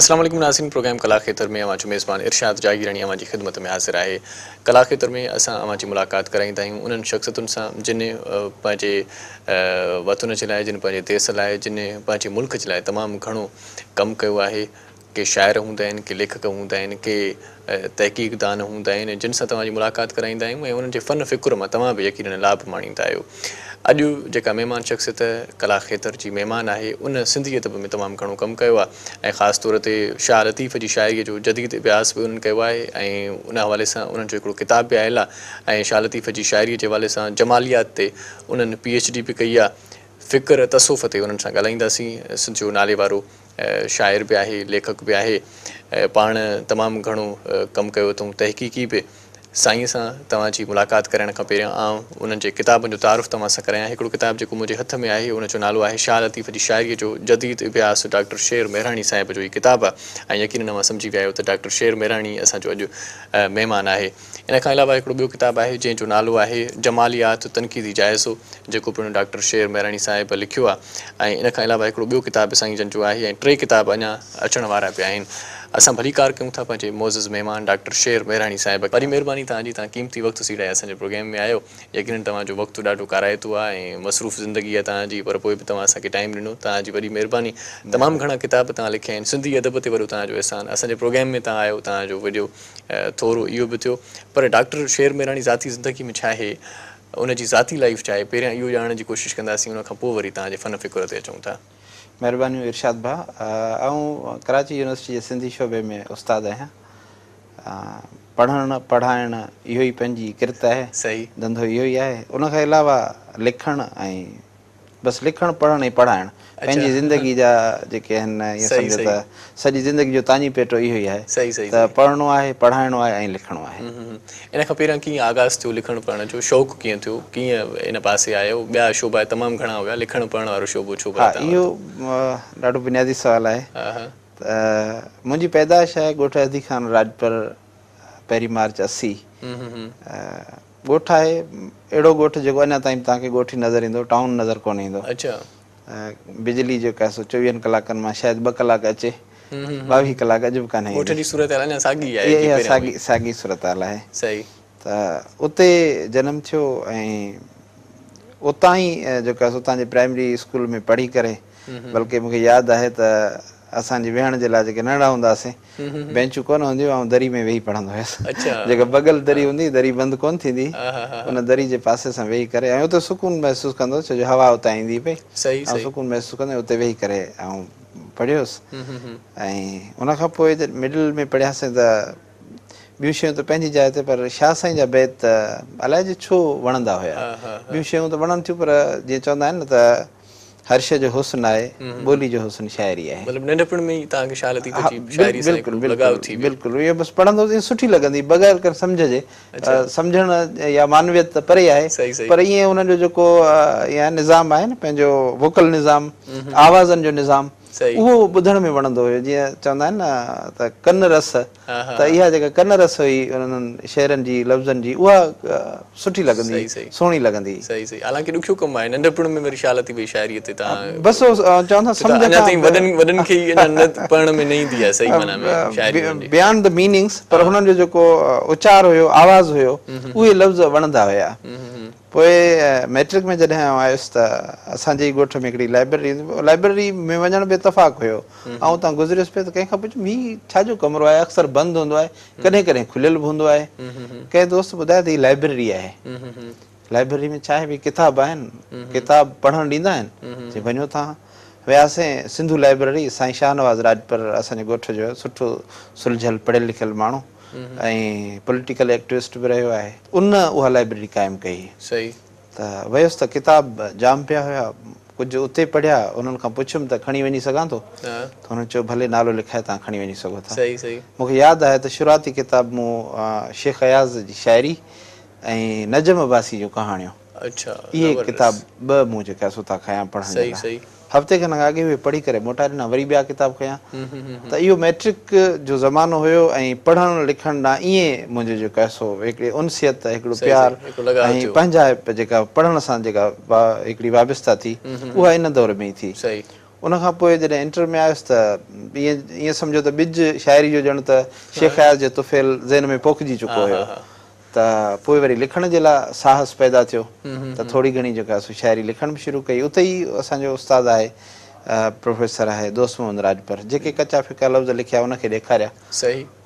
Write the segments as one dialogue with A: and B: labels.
A: السلام عليڪم ناظرين پروگرام ڪلا کيتر ۾ اوهان جو ميزبان ارشاد جاگيراڻي اوهان جي خدمت ۾ حاضر آهي. ڪلا کيتر ۾ اسان اوهان جي ملاقات ڪرائيندا آهيون انهن شخصيتن سان جن پنهنجي وطن جي لاء جن پنهنجي ديس لاء جن پنهنجي ملڪ جي لاء تمام گهڻو ڪم ڪيو آهي. ڪي شاعر هوندا آهن، ڪي ليکڪ هوندا آهن، ڪي تحقيق دان هوندا آهن، جن سان توهان جي ملاقات ڪرائيندا آهيون ۽ انهن جي فن فڪر مان توهان به يقينن لاڀ ماڻيندا آهيو. اڄ جيڪا مهمان شخصيت ڪلا کيتر جي مهمان آهي، ان سنڌي ادب ۾ تمام گهڻو ڪم ڪيو آهي ۽ خاص طور تي شاهه لطيف جي شاعريء جو جديد اڀياس به انهن ڪيو آهي ۽ ان حوالي سان انهن جو هڪڙو ڪتاب به آيل آهي ۽ شاهه لطيف جي شاعريء جي حوالي سان جماليات تي انهن پي ايڇ ڊي به ڪئي آهي. فڪر تصوف تي انهن سان ڳالهائينداسين. سنڌ جو ناليوارو شاعر به آهي، ليکڪ به آهي، پاڻ تمام گهڻو ڪم ڪيو اٿئون، تحقيقي به. سائينء سان توهان جي ملاقات ڪرائڻ کان پهريان آئون انهن جي ڪتابن جو تعارف توهان سان ڪرايان. هڪڙو ڪتاب جيڪو منهنجي هٿ ۾ آهي، ان جو نالو آهي شاهه لطيف جي شاعريء جو جديد اڀياس ڊاڪٽر شير مهراڻي صاحب جو هي ڪتاب آهي ۽ يقينن اوهان سمجهي ويا آهيو ته ڊاڪٽر شير مهراڻي اسان جو اڄ مهمان آهي. ان کان علاوه هڪڙو ٻيو ڪتاب آهي جنهن جو نالو آهي جماليات تنقيدي جائزو جيڪو پڻ ڊاڪٽر شير مهراڻي صاحب لکيو آهي ۽ ان کان علاوه هڪڙو ٻيو ڪتاب به سائين جن جو آهي ۽ ٽي ڪتاب اڃا اچڻ وارا به آهن. اسان ڀليڪار ڪيون ٿا پنهنجي معزز مهمان ڊاڪٽر شير مهراڻي صاحب کي. وڏي مهرباني توهان جي توهان قيمتي وقت سيڙائي اسان جي پروگرام ۾ آيو. يقينن توهان جو وقت ڏاڍو ڪارائتو آهي ۽ مصروف زندگي آهي توهان جي پر پوء به توهان اسان کي ٽائيم ڏنو توهان جي وڏي مهرباني. تمام گهڻا ڪتاب توهان لکيا آهن سنڌي ادب تي وڏو توهان جو احسان اسان جي پروگرام ۾ توهان آيو توهان جو وڏو ٿورو اهو به ٿيو پر ڊاڪٽر شير ميراڻي ذاتي زندگي ۾ ڇا آهي ان جي ذاتي لائيف ڇا آهي پهريان اهو ڄاڻڻ جي ڪوشش ڪنداسين ان کان پوء وري توهان جي فن فڪر تي اچون ٿا.
B: مهربانيون ارشاد ڀاء آئون ڪراچي يونيورسٽي جي سنڌي شعبي ۾ استاد آهيان پڙهڻ پڙهائڻ اهو ئي پنهنجي ڪرت آهي
A: صحيح.
B: ڌنڌو اهو ئي آهي ان کان علاوه لکڻ ۽ بس لکڻ پڙهڻ ۽ پڙهائڻ پنهنجي زندگي جا جيڪي آهن ائين سمجهو ته سڄي زندگي جو تاڃي پيٽو اهو ئي آهي ته پڙهڻو آهي پڙهائڻو آهي ۽ لکڻو آهي.
A: ان کان پهريان ڪيئن آغاز ٿيو لکڻ پڙهڻ جو شوق ڪيئن ٿيو ڪيئن ان پاسي آيو ٻيا شعبا تمام گهڻا هيا لکڻ پڙهڻ وارو شعبو ڇو
B: ها اهو ڏاڍو بنيادي سوال آهي ته منهنجي پيدائش آهي ڳوٺ احدي خان راڄپر پهرين مارچ 80 ڳوٺ آهي، اهڙو ڳوٺ جيڪو اڃا تائين به توهان کي ڳوٺ ئي نظر ايندو، ٽائون نظر ڪونه ايندو. بجلي جيڪا آهي سو چوويهن ڪلاڪن مان شايد ٻه ڪلاڪ اچي، 22 ڪلاڪ اڄ به ڪانه ايندي.
A: ڳوٺ جي صورتحال اڃا ساڳي آهي جيئن پهريان هئي.
B: اها ساڳي صورتحال آهي. ته اتي جنم ٿيو ۽ اتان ئي جيڪو آهي سو اتان جي پرائمري اسڪول ۾ پڙهي ڪري بلڪه مون کي ياد آهي ته اسان جي ويهڻ جي لاء جيڪي ننڍڙا هوندا هئاسين بينچون ڪونه هونديون هيون آئون دري ۾ ويهي پڙهندو هيس جيڪا ڀڳل دري هوندي هئي دري بند ڪونه ٿيندي هئي ان دري جي پاسي سان ويهي ڪري ۽ اتي سڪون محسوس ڪندو هوس ڇو جو هوا اتان ايندي پئي آئون سڪون محسوس ڪندو اتي ويهي ڪري آئون پڙهيو هوس ۽ ان کان پوء جڏهن مڊل ۾ پڙهياسين ته ٻيون شيون ته پنهنجي جاء تي پر شاهه سائين جا بيت ته الائجي ڇو وڻندا هيا ٻيون شيون ته وڻن ٿيون پر جيئن چوندا آهن نه ته هر شيء جو حسن آهي، ٻولي جو حسن شاعري آهي.
A: مطلب ننڍپڻ ۾ ئي توهان کي شاهه لطيف جي شاعري سان هڪڙو لڳاء ٿي ويو.
B: بلڪل اهو بس پڙهندو هوس ائين سٺي لڳندي بغير ڪنهن سمجهه جي، سمجهڻ يا معنويت ته پري آهي پر ائين انهن جو جيڪو ائين نظام آهي نه پنهنجو ووڪل نظام، آوازن جو نظام اهو ٻڌڻ ۾ وڻندو هيو جيئن چوندا آهن نه ته ڪن رس ته اها جيڪا ڪن رس هئي انهن شعرن جي لفظن جي اها سٺي لڳندي هئي سهڻي لڳندي هئي.
A: صحيح صحيح حالانڪه ڏکيو ڪم آهي ننڍپڻ ۾ وري شاهه لطيف جي شاعريء تي توهان
B: بس چون ٿا سمجهه
A: اڃا تائين وڏن وڏن کي ئي اڃا نه پڙهڻ ۾ نه ايندي آهي صحيح معنيٰ ۾ شاعري انهن جي.
B: بيانڊ the meanings پر هنن جو جيڪو اچار هيو آواز هيو اهي لفظ وڻندا هيا. پوء مئٽرڪ ۾ جڏهن آئون آيس ته اسان جي ئي ڳوٺ ۾ هڪڙي لائبرري هوندي هئي. لائبرري ۾ وڃڻ به اتفاق هيو. آئون اتان گذريس پئي ته ڪنهن کان پڇيم هي ڇا جو ڪمرو آهي اڪثر بند هوندو آهي ڪڏهن ڪڏهن کليل به هوندو آهي. ڪنهن دوست ٻڌايو ته هي لائبرري آهي. لائبرري ۾ ڇا آهي ڀئي ڪتاب آهن. ڪتاب پڙهڻ ڏيندا آهن. چي وڃو توهان. وياسين سنڌو لائبرري سائين شاهنواز راڄپر اسان جي ڳوٺ جو سٺو سلجهيل پڙهيل لکيل ماڻهو. ۽ پوليٽيڪل ايڪٽوسٽ به رهيو آهي. ان اها لائبريري قائم ڪئي.
A: صحيح.
B: ته ويس ته ڪتاب جام پيا هيا. ڪجهه اتي پڙهيا. انهن کان پڇيم ته کڻي وڃي سگهان ٿو؟ ته هنن چيو ڀلي نالو لکائي توهان کڻي وڃي سگهو ٿا.
A: صحيح صحيح.
B: مون کي ياد آهي ته شروعاتي ڪتاب مون شيخ اياز جي شاعري ۽ نجم عباسي جون ڪهاڻيون.
A: اڇا
B: اهي ڪتاب ٻه مون جيڪا سو اتان کنيا پڙهڻ جي لاء. هفتي کن کان اڳي اهي پڙهي ڪري موٽائي ڏنا وري ٻيا ڪتاب کنيا ته اهو مئٽرڪ جو زمانو هيو ۽ پڙهڻ لکڻ ڏانهن ائين منهنجو جيڪو آهي سو هڪڙي انسيت هڪڙو پيار ۽ پنهنجائپ جيڪا پڙهڻ سان جيڪا هڪڙي وابسته ٿي اها ان دور ۾ ئي ٿي. ان کان پوء جڏهن انٽر ۾ آيس ته ائين ائين سمجهو ته ٻج شاعري جو ڄڻ ته شيخ اياز جي طفيل ذهن ۾ پوکجي چڪو هيو ته پوء وري لکڻ جي لاء ساهس پيدا ٿيو ته ٿوري گهڻي جيڪا سو شاعري لکڻ به شروع ڪئي. اتي ئي اسان جو استاد آهي پروفيسر آهي دوست محمد راڄپر جيڪي ڪچا ڦڪا لفظ لکيا ان کي ڏيکاريا.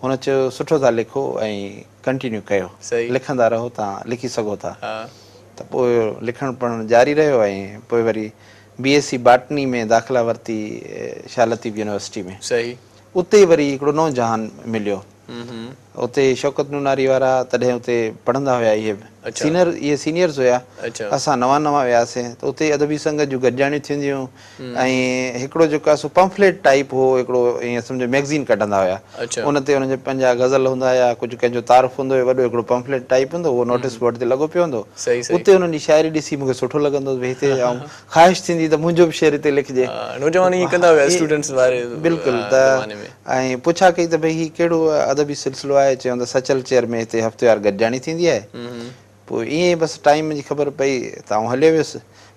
B: هن چيو سٺو ٿا لکو ۽ ڪنٽينيو ڪيو لکندا رهو توهان لکي سگهو ٿا ته پوء لکڻ پڙهڻ جاري رهيو ۽ پوء وري بي ايس سي باٽني ۾ داخلا ورتي شاهه لطيف يونيورسٽي ۾. اتي وري هڪڙو نئون جهان مليو. اتي شوڪت نوناري وارا تڏهن اتي پڙهندا هيا اهي به سينئر اهي سينئرز هيا اسان نوان نوان وياسين ته اتي ادبي سنگت جون گڏجاڻيون ٿينديون ۽ هڪڙو جيڪو آهي سو پمفليٽ ٽائيپ هو هڪڙو ائين سمجهو ميگزين ڪڍندا هيا ان تي انهن جا پنهنجا غزل هوندا هيا ڪجهه ڪنهن جو تعارف هوندو هيو وڏو هڪڙو پمفليٽ ٽائيپ هوندو هو اهو نوٽيس بورڊ تي لڳو پيو هوندو اتي انهن جي شاعري ڏسي مون کي سٺو لڳندو هو ڀئي هتي آئون خواهش ٿيندي ته منهنجو به شعر هتي لکجي.
A: نوجوان ائين ڪندا هيا اسٽوڊنٽس واري
B: بلڪل ته ۽ پڇا ڪئي ته ڀئي هي ڪهڙو ادبي سلسلو آهي چيائون ته سچل چيئر ۾ هتي هفتيوار گڏجاڻي ٿيندي آهي پوء ائين ئي بس ٽائيم جي خبر پئي ته آئون هليو ويس.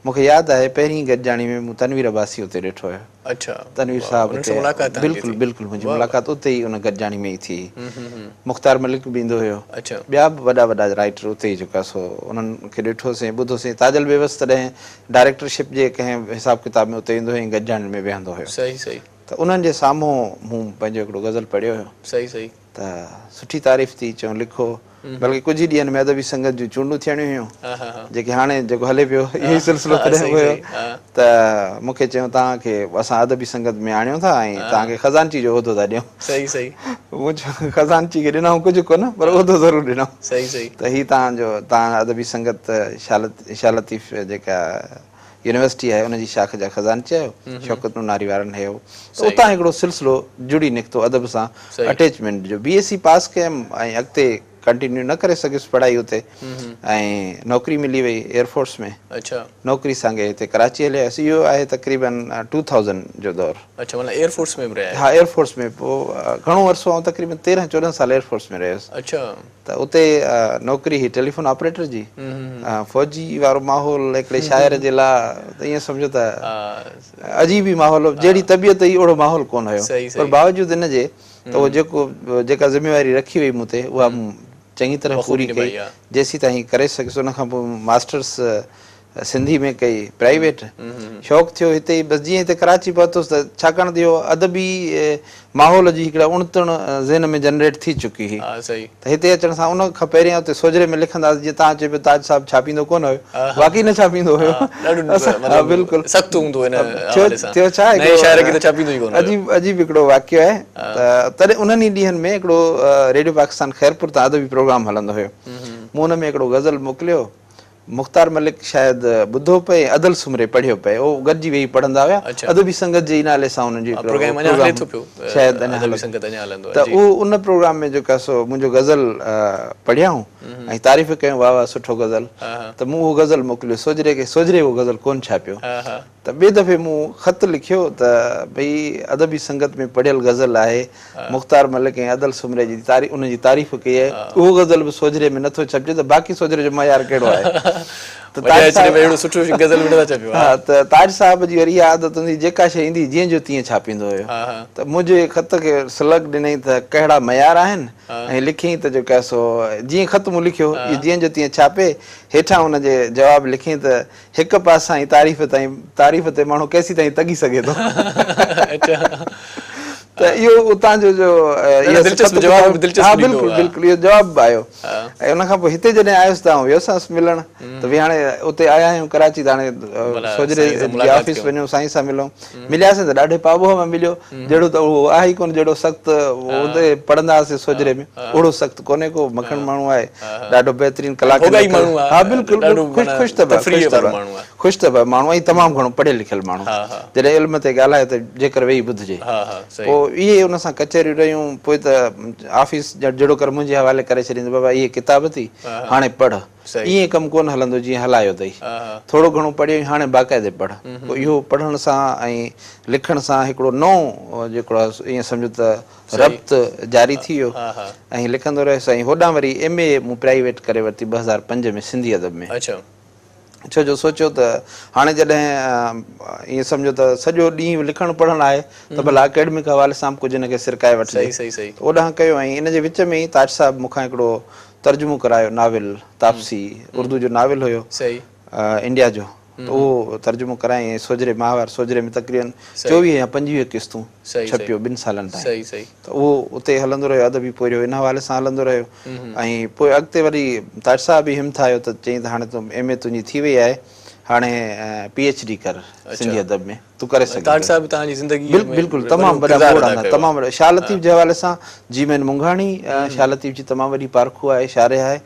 B: مون کي ياد آهي پهرين گڏجاڻي ۾ مون تنوير عباسي اتي ڏٺو هيو.
A: اڇا
B: تنوير صاحب اتي بلڪل بلڪل منهنجي ملاقات اتي ئي ان گڏجاڻي ۾ ئي ٿي هئي. مختيار ملڪ به ايندو هيو. ٻيا به وڏا وڏا رائيٽر اتي ئي جيڪو آهي سو انهن کي ڏٺوسين ٻڌوسين. تاجل بيوس تڏهن ڊائريڪٽرشپ جي ڪنهن حساب ڪتاب ۾ اتي ايندو هيو ۽ گڏجاڻين ۾ ويهندو هيو. ته انهن جي سامهون مون پنهنجو هڪڙو غزل پڙهيو هيو. ته سٺي تعريف ٿي، چيائون لکو. بلڪه ڪجهه ئي ڏينهن ۾ ادبي سنگت جون چونڊون ٿيڻيون هيون، جيڪي هاڻي جيڪو هلي پيو اهو ئي سلسلو تڏهن به هيو ته مون کي چيائون توهان کي اسان ادبي سنگت ۾ آڻيون ٿا ۽ توهان کي خزانچي جو عهدو ٿا ڏيون. مون چيو خزانچي کي ڏنائون ڪجهه ڪونه پر عهدو ضرور ڏنائون ته هي توهان جو توهان ادبي سنگت شاهه لطيف جيڪا يونيورسٽي آهي ان جي شاخ جا خزانچي آهيو، شوڪت نوناري وارن هيو ته اتان هڪڙو سلسلو جڙي نڪتو ادب سان اٽيچمينٽ جو. بي ايس سي پاس ڪيم ۽ اڳتي ڪنٽينيو نه ڪري سگهيس پڙهائي اتي ۽ نوڪري ملي وئي ايئر فورس ۾ نوڪري سانگي هتي ڪراچي هلي آيس اهو آهي تقريبن ٽو ٿائوزنڊ جو دور.
A: اڇا معنيٰ ايئر فورس ۾ به رهيا آهيو.
B: ها ايئر فورس ۾ پوء گهڻو عرصو آئون تقريبن تيرهن چوڏهن سال ايئر فورس ۾ رهيس.
A: اڇا.
B: ته اتي نوڪري هئي ٽيليفون آپريٽر جي. فوجي وارو ماحول هڪڙي شاعر جي لاء ته ائين سمجهو ته عجيب ئي ماحول هو. جهڙي طبيعت هئي اوهڙو ماحول ڪونه هيو. پر باوجود ان جي ته اهو جيڪو جيڪا ذميواري رکي وئي مون تي اها مون چڱي طرح پوري ڪئي جيسيتائين ڪري سگهيس. ان کان پوء مون ماسٽرس سنڌي ۾ ڪئي پرائيويٽ. شوق ٿيو هتي ئي بس جيئن هتي ڪراچي پهتس ته ڇاڪاڻ ته اهو ادبي ماحول جي هڪڙا اڻ تڻ ذهن ۾ جنريٽ ٿي چڪي هئي ته هتي اچڻ سان ان کان پهريان اتي سوجهري ۾ لکندا هئاسين جيئن توهان چئو پيو تاج صاحب ڇاپيندو ڪونه هيو واقعي نه ڇاپيندو هيو
A: ها بلڪل سخت هوندو هو ان حوالي سان
B: ٿيو ڇا نئين شاعر کي ته ڇاپيندو ئي ڪونه هيو عجيب عجيب هڪڙو واقعو آهي ته تڏهن انهن ئي ڏينهن ۾ هڪڙو ريڊيو پاڪستان خيرپور تان ادبي پروگرام هلندو هيو مون ان ۾ هڪڙو غزل موڪليو مختار ملڪ شايد ٻڌو پئي ۽ ادل سومري پڙهيو پئي. اهو گڏجي ويهي پڙهندا هيا. ادبي سنگت جي ئي نالي سان انهن جو هڪڙو پروگرام شايد اڃا هلندو ته اهو ان پروگرام ۾ جيڪو آهي سو منهنجو غزل پڙهيائون ۽ تعريف ڪيائون واه واه سٺو غزل ته مون اهو غزل موڪليو سوجهري کي سوجهري اهو غزل ڪونه ڇاپيو ته ٻئي دفعي مون خط لکيو ته ڀئي ادبي سنگت ۾ پڙهيل غزل آهي، مختار ملڪ ۽ ادل سومري جي ان جي تعريف ڪئي آهي، اهو غزل به سوجهري ۾ نٿو ڇپجي ته باقي سوجهري جو معيار ڪهڙو آهي؟ ته تاج صاحب ها ته تاج صاحب جي وري اها عادت هوندي هئي جيڪا شيء ايندي هئي جيئن جو تيئن ڇاپيندو هيو ته منهنجي خط کي سلگ ڏنائين ته ڪهڙا معيار آهن ۽ لکيائين ته جيڪو آهي سو جيئن خط مون لکيو اهو جيئن جو تيئن ڇاپي هيٺان ان جي جواب لکيائين ته هڪ پاسائين تعريف تائين تعريف تي ماڻهو ڪيسيتائين تڳي سگهي ٿو. ته اهو اتان جو جو
A: اهو دلچسپ جواب به دلچسپ
B: ها بلڪل بلڪل اهو جواب به آيو ۽ ان کان پوء هتي جڏهن آيس ته آئون ويوسانس ملڻ ته ڀئي هاڻي اتي آيا آهيون ڪراچي ته هاڻي سوجهري جي آفيس وڃون سائين سان ملون ملياسين ته ڏاڍي پاٻوهه مان مليو جهڙو ته اهو آهي ئي ڪونه جهڙو سخت اتي پڙهندا هئاسين سوجهري ۾ اوهڙو سخت ڪونهي ڪو مکڻ ماڻهو آهي ڏاڍو بهترين ڪلاڪ ها بلڪل خوش خوش طبع خوش طبع خوش طبع ماڻهو ۽ تمام گهڻو پڙهيل لکيل ماڻهو جڏهن علم تي ڳالهائي ته جيڪر ويهي ٻڌجي پوء اهي ان سان ڪچهريون رهيون پوء ته آفيس جهڙوڪر منهنجي حوالي ڪري ڇڏيندو بابا اهي ڪتاب اٿئي هاڻي پڙهه ائين ڪم ڪونه هلندو جيئن هلايو اٿئي. ٿورو گهڻو پڙهيو ۽ هاڻي باقاعدي پڙهه. پوء اهو پڙهڻ سان ۽ لکڻ سان هڪڙو نئون جيڪو آهي ائين سمجهو ته ربط جاري ٿي ويو ۽ لکندو رهيس ۽ هوڏانهن وري ايم اي مون پرائيويٽ ڪري ورتي 2005 ۾ سنڌي ادب ۾. ڇو جو سوچيو ته هاڻي جڏهن ائين سمجهو ته سڄو ڏينهن لکڻ پڙهڻ آهي ته ڀلا اڪيڊمڪ حوالي سان به ڪجهه ان کي سرڪائي وٺجي ته اوڏانهن ڪيو ۽ ان جي وچ ۾ ئي تاج صاحب مون کان هڪڙو ترجمو ڪرايو ناول تاپسي اردو جو ناول هيو انڊيا جو ته اهو ترجمو ڪرايائين ۽ سوجهري ماهوار سوجهري ۾ تقريبن 24 يا 25 قسطون ڇپيو ٻن سالن تائين ته اهو اتي هلندو رهيو ادبي پورهيو ان حوالي سان هلندو رهيو ۽ پوء اڳتي وري تاج صاحب ئي همٿايو ته چيائين ته هاڻي تون ايم اي تنهنجي ٿي وئي آهي هاڻي پي ايڇ ڊي ڪر سنڌي ادب ۾ تون ڪري سگهين ٿو.
A: تاج صاحب توهان جي زندگيء ۾
B: بلڪل تمام وڏا موڙ آندا تمام وڏا شاهه لطيف جي حوالي سان جي ايم اين منگهاڻي شاهه لطيف جي تمام وڏي پارکو آهي شارح آهي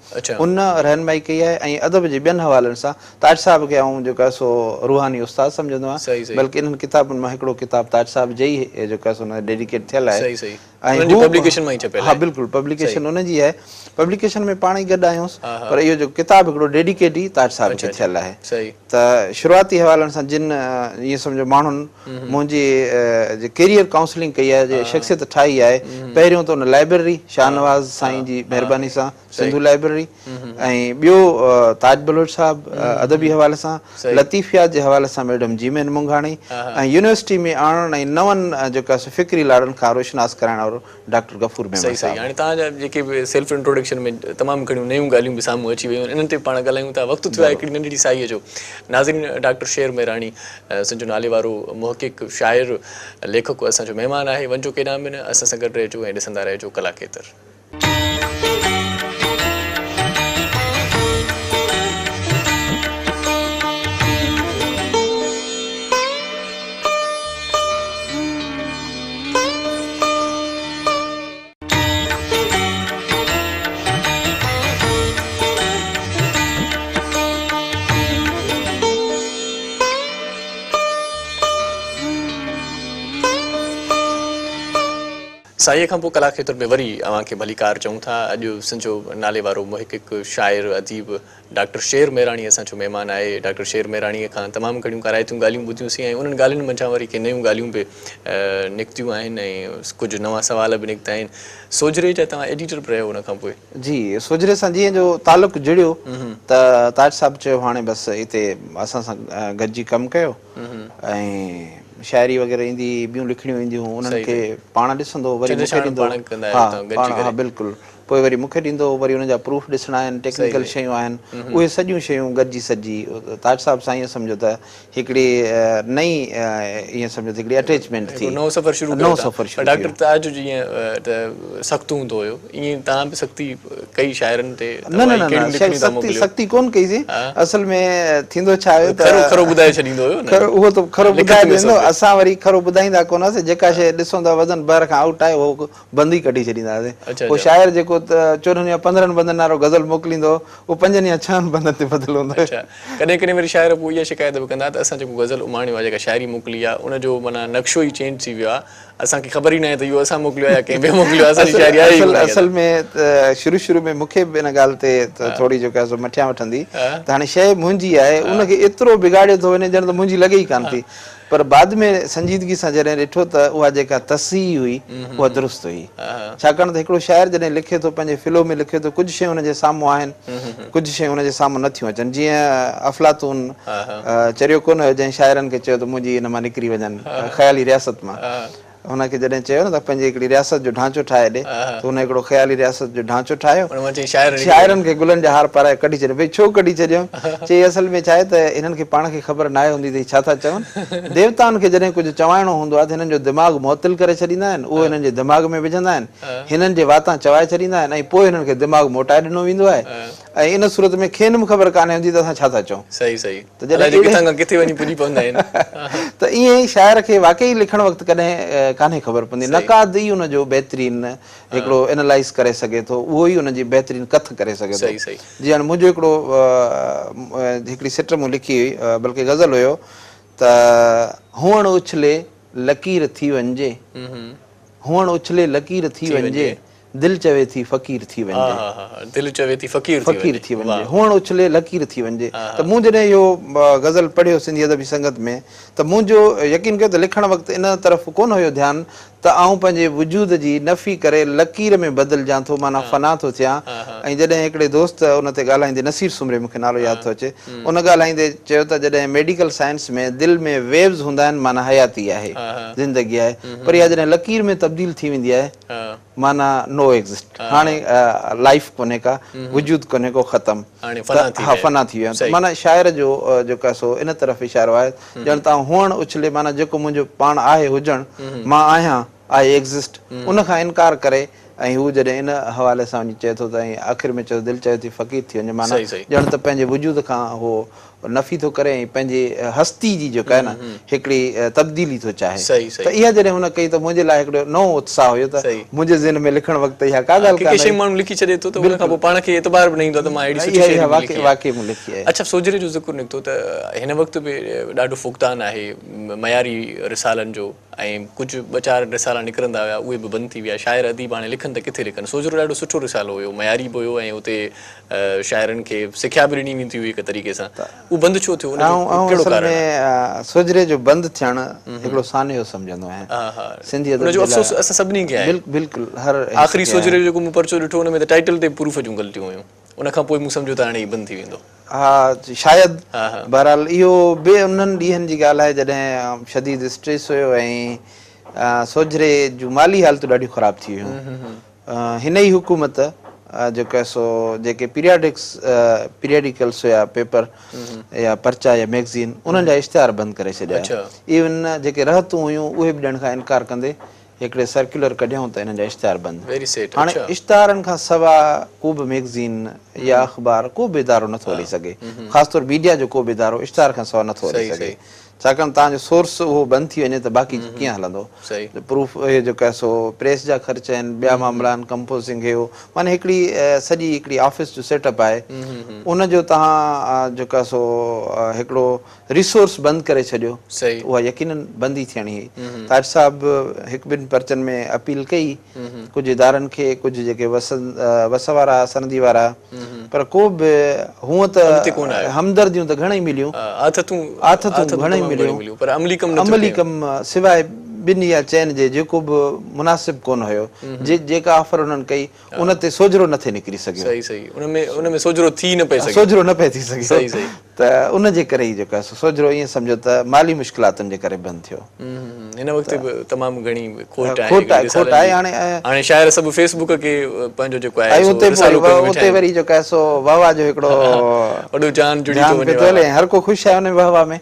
B: ان رهنمائي ڪئي آهي ۽ ادب جي ٻين حوالن سان تاج صاحب کي آئون جيڪو آهي سو روحاني استاد سمجهندو آهيان بلڪه انهن ڪتابن مان هڪڙو ڪتاب تاج صاحب جي ئي جيڪو آهي سو ڊيڊيڪيٽ ٿيل آهي.
A: ۽ انهن جي پبليڪيشن مان ئي ڇپيل
B: آهي. ها بلڪل پبليڪيشن انهن جي آهي. پبليڪيشن ۾ پاڻ ئي گڏ آهيونس پر اهو جيڪو ڪتاب هڪڙو ڊيڊيڪيٽ ئي تاج صاحب کي ٿيل آهي ته شروعاتي حوالن سان جن ائين سمجهو ماڻهن منهنجي جي ڪيريئر ڪائونسلنگ ڪئي آهي جي شخصيت ٺاهي آهي پهريون ته ان لائبريري شاهنواز سائين جي مهرباني سان سنڌو لائبريري ۽ ٻيو تاج بلوچ صاحب ادبي حوالي سان لطيفيات جي حوالي سان madam G M N Munghani ۽ university ۾ آڻڻ ۽ نون جيڪو آهي سو فڪري لاڙن کان روشناس ڪرائڻ وارو ڊاڪٽر غفور ميمڻ
A: صحيح صحيح
B: صاحب.
A: هاڻي توهان جا جيڪي به سيلف انٽروڊڪشن ۾ تمام گهڻيون نيون ڳالهيون به سامهون اچي ويون آهن انهن تي به پاڻ ڳالهايون ٿا وقت ٿيو آهي هڪڙي ننڍڙي ساهيء جو ناظرين ڊاڪٽر شير مهراڻي سنڌ جو ناليوارو محقق شاعر ليکڪ اسان جو مهمان آهي وڃجو ڪيڏانهن به نه اسان سان گڏ رهجو ۽ ڏسندا رهجو ڪلاکيتر. ساهيء کان پوء ڪلا کيتر ۾ وري اوهان کي ڀليڪار چئون ٿا. اڄ سنڌ جو ناليوارو محقق، شاعر، اديب ڊاڪٽر شير مهراڻي اسان جو مهمان آهي. ڊاڪٽر شير مهراڻيء کان تمام گهڻيون ڪارائتيون ڳالهيون ٻڌيون سين ۽ انهن ڳالهين منجهان وري ڪي نيون ڳالهيون به نڪتيون آهن ۽ ڪجهه نوان سوال به نڪتا آهن. سوجهري جا توهان ايڊيٽر به رهيو ان کان پوء.
B: جي، سوجهري سان جيئن جو تعلق جڙيو ته تاج صاحب چيو هاڻي بس هتي اسان سان گڏجي ڪم ڪيو ۽ شاعري وغيره ايندي هئي، ٻيون لکڻيون اينديون هيون، انهن کي پاڻ ڏسندو هو، وري مون کي ڏيندو هو. ها پاڻ ها بلڪل پوء وري مون کي ڏيندو هو، وري ان جا پروف ڏسڻا آهن، ٽيڪنيڪل شيون آهن، اهي سڄيون شيون گڏجي سڏجي تاج صاحب سان ائين سمجهو ته هڪڙي نئين ائين سمجهو ته هڪڙي اٽيچمينٽ ٿي.
A: نئون سفر شروع ڪيو
B: نئون سفر
A: شروع ٿي ويو. ڊاڪٽر تاج جيئن ته سخت هوندو هيو، ائين توهان به سختي ڪئي شاعرن تي ته
B: نه نه نه نه سختي سختي ڪونه ڪئي سين اصل ۾ ٿيندو ڇا هيو ته
A: کرو کرو ٻڌائي ڇڏيندو هيو نه
B: کرو اهو ته کرو ٻڌائي ڏيندو اسان وري کرو ٻڌائيندا ڪونه هئاسين جيڪا شيء ڏسون ٿا وزن بحر کان آئوٽ آهي اهو بند ئي ڪڍي ڇڏيندا هئاسين پوء شاعر جيڪو 14 يا 15 بندن وارو غزل موڪليندو هو اهو پنجن يا ڇهن بندن تي ٻڌل هوندو هيو.
A: اڇا ڪڏهن ڪڏهن وري شاعر پوء اها شڪايت به ڪندا ته اسان جيڪو غزل اماڻيو آهي جيڪا شاعري موڪلي آهي ان جو معنيٰ نقشو ئي چينج ٿي ويو آهي اسان کي خبر ئي ناهي ته اهو اسان موڪليو آهي يا ڪنهن ٻئي موڪليو آهي، اسان جي شاعري آهي ئي ڪونه
B: اصل ۾ ته شروع شروع ۾ مون کي به ان ڳالهه تي ٿوري جيڪو آهي سو مٺيان وٺندي ته هاڻي شيء منهنجي آهي ان کي ايترو بگاڙيو ٿو وڃي ڄڻ ته منهنجي لڳي ئي ڪانه ٿي پر بعد ۾ سنجيدگي سان جڏهن ڏٺو ته اها جيڪا تصحيح هئي اها درست هئي ڇاڪاڻ ته هڪڙو شاعر جڏهن لکي ٿو پنهنجي فلو ۾ لکي ٿو ڪجهه شيون ان جي سامهون آهن ڪجهه شيون ان جي سامهون نه ٿيون اچن جيئن افلاطون چريو ڪونه هيو جنهن شاعرن کي چيو ته منهنجي ان مان نڪري وڃن خيالي رياست مان هن کي جڏهن چيو نه ته پنهنجي هڪڙي رياست جو ڍانچو ٺاهي ڏي ته هن هڪڙو خيالي رياست جو ڍانچو ٺاهيو شاعرن کي گلن جا هار پارائي ڪڍي ڇڏيو ڀئي ڇو ڪڍي ڇڏيو چي اصل ۾ ڇا آهي ته هنن کي پاڻ کي خبر ناهي هوندي ته هي ڇا ٿا چون ديوتائن کي جڏهن ڪجهه چوائڻو هوندو آهي ته هنن جو دماغ معطل ڪري ڇڏيندا آهن اهو هنن جي دماغ ۾ وجهندا آهن هنن جي واتان چوائي ڇڏيندا آهن ۽ پوء هنن کي دماغ موٽائي ڏنو ويندو آهي ۽ ان صورت ۾ کين به خبر ڪانهي هوندي ته اسان ڇا ٿا چئون.
A: صحيح صحيح ته جڏهن الائجي ڪٿان کان ڪٿي وڃي پڄي پوندا آهن.
B: ته ائين ئي شاعر کي واقعي لکڻ وقت ڪڏهن ڪانهي خبر پوندي. نقاد ئي ان جو بهترين هڪڙو اينالائيز ڪري سگهي ٿو، اهو ئي ان جي بهترين ڪٿ ڪري سگهي ٿو.
A: صحيح صحيح.
B: جيئن هاڻي منهنجو هڪڙو هڪڙي سٽ مون لکي هئي بلڪه غزل هيو ته هئڻ اڇلي لڪير ٿي وڃجي، هئڻ اڇلي لڪير ٿي وڃجي، دل چوي ٿي فقير ٿي وڃجي.
A: دل چوي ٿي فقير ٿي
B: فقير ٿي وڃجي. هئڻ اڇلي لڪير ٿي وڃجي. ته مون جڏهن اهو غزل پڙهيو سنڌي ادبي سنگت ۾ ته منهنجو يقين ڪيو ته لکڻ وقت ان طرف ڪونه هيو ڌيان ته آئون پنهنجي وجود جي نفي ڪري لڪير ۾ بدلجان ٿو معنيٰ فنا ٿو ٿيان ۽ جڏهن هڪڙي دوست ان تي ڳالهائيندي نصير سومري مون کي نالو ياد ٿو اچي ان ڳالهائيندي چيو ته جڏهن ميڊيڪل سائنس ۾ دل ۾ ويوز هوندا آهن معنيٰ حياتي آهي زندگي آهي پر اها جڏهن لڪير ۾ تبديل ٿي ويندي آهي معنيٰ نو ايگزسٽ هاڻي لائيف ڪونهي ڪا وجود ڪونهي ڪو ختم ها فنا ٿي ويو معنيٰ شاعر جو جيڪو آهي سو ان طرف اشارو آهي ڄڻ ته آئون هئڻ اڇلي معنيٰ جيڪو منهنجو پاڻ آهي هجڻ مان آهيان I exist ان کان انڪار ڪري ۽ هو جڏهن ان حوالي سان وڃي چئي ٿو ته ۽ آخر ۾ چئي ٿو دل چوي ٿي فقير ٿي وڃ معنيٰ ڄڻ ته پنهنجي وجود کان هو نفي ٿو ڪري ۽ پنهنجي هستي جي جيڪا آهي نه هڪڙي تبديلي ٿو چاهي ته اها جڏهن هن ڪئي ته منهنجي لاء هڪڙو نئون اتساهه هيو ته منهنجي ذهن ۾ لکڻ وقت اها ڪا ڳالهه ڪانه هئي.
A: ماڻهو لکي ڇڏي ٿو ته ان کان پوء پاڻ کي اعتبار به نه ايندو آهي ته مان اهڙي سٺي شاعري به لکي آهي.
B: واقعي مون لکي آهي.
A: اڇا سوجهري جو ذڪر نڪتو ته هن وقت به ڏاڍو فقدان آهي معياري رسالن جو. ۽ ڪجهه ٻه چار رسالا نڪرندا هيا اهي به بند ٿي ويا شاعر اديب هاڻي لکن ته ڪٿي لکن سوجهرو ڏاڍو سٺو رسالو هيو معياري به هيو ۽ اتي شاعرن کي سکيا به ڏني ويندي هئي هڪ طريقي سان اهو بند ڇو ٿيو ان جو
B: آئون
A: ڪهڙو
B: اصل
A: ڪارڻ
B: ۾
A: آهي؟
B: سوجهري جو بند ٿيڻ هڪڙو سانحو سمجهندو آهيان سنڌي
A: ان
B: ادب
A: جو
B: جي لاء
A: افسوس اسان سڀني کي آهي
B: بلڪل هر هڪ
A: آخري
B: کي آهي.
A: سوجهري جو جيڪو مون پرچو ڏٺو ان ۾ ته ٽائيٽل تي پروف جون غلطيون هيون ان کان پوء مون سمجهيو ته هاڻي هي بند ٿي ويندو.
B: ها شايد بهرحال اهو به انهن ڏينهن جي ڳالهه آهي جڏهن شديد اسٽريس هيو ۽ سوجهري جون مالي حالتون ڏاڍيون خراب ٿي ويون هن ئي حڪومت جيڪو آهي سو جيڪي پيرياڊڪس پيرياڊيڪلس هيا پيپر يا پرچا يا ميگزين انهن جا اشتهار بند ڪري ڇڏيا ايون جيڪي رهتون هيون اهي به ڏيڻ کان انڪار ڪندي هڪڙي سرڪيولر ڪڍيائون ته انهن جا اشتهار بند. هاڻي اشتهارن کان سوا ڪوبه ميگزين يا اخبار ڪو به ادارو نٿو هلي سگهي. خاص طور ميڊيا جو ڪو به ادارو اشتهار کان سوا نٿو هلي سگهي. ڇاڪاڻ توهان جو سورس اهو بند ٿي وڃي ته باقي ڪيئن هلندو. پروف اهي جيڪو آهي سو پريس جا خرچ آهن، ٻيا معاملا آهن، ڪمپوزنگ هي هو معنيٰ هڪڙي سڄي هڪڙي آفيس جو سيٽ اپ آهي ان جو توهان جيڪو آهي سو هڪڙو ريسورس بند ڪري ڇڏيو ته اها يقينن بند ئي ٿيڻي هئي. تاج صاحب هڪ ٻن پرچن ۾ اپيل ڪئي ڪجهه ادارن کي ڪجهه جيڪي وس وارا سندي وارا پر ڪو به هونء ته همدرديون ته گهڻئي مليون آٿتون گهڻئي مليون
A: پر عملي ڪم
B: عملي ڪم سواء ٻن يا چئن جي جيڪو به مناسب ڪونه هيو جيڪا آفر انهن ڪئي ان تي سوجهرو نه ٿي نڪري سگهيو.
A: صحيح صحيح ان ۾ ان ۾ سوجهرو ٿي نه پئي سگهيو.
B: سوجهرو نه پئي ٿي سگهيو.
A: صحيح صحيح.
B: ته ان جي ڪري ئي جيڪو آهي سو سوجهرو ائين سمجهو ته مالي مشڪلاتن جي ڪري بند ٿيو.
A: هن وقت به تمام گهڻي کوٽ آهي
B: کوٽ آهي کوٽ آهي هاڻي
A: هاڻي شاعر سڀ فيس بڪ کي پنهنجو جيڪو آهي سو رسالو ڪيون ويٺا آهن.
B: اتي وري جيڪو آهي سو واهه واهه جو هڪڙو
A: وڏو جهان جڙي ٿو وڃي
B: ۽ هر ڪو خوش آهي ان واهه واهه ۾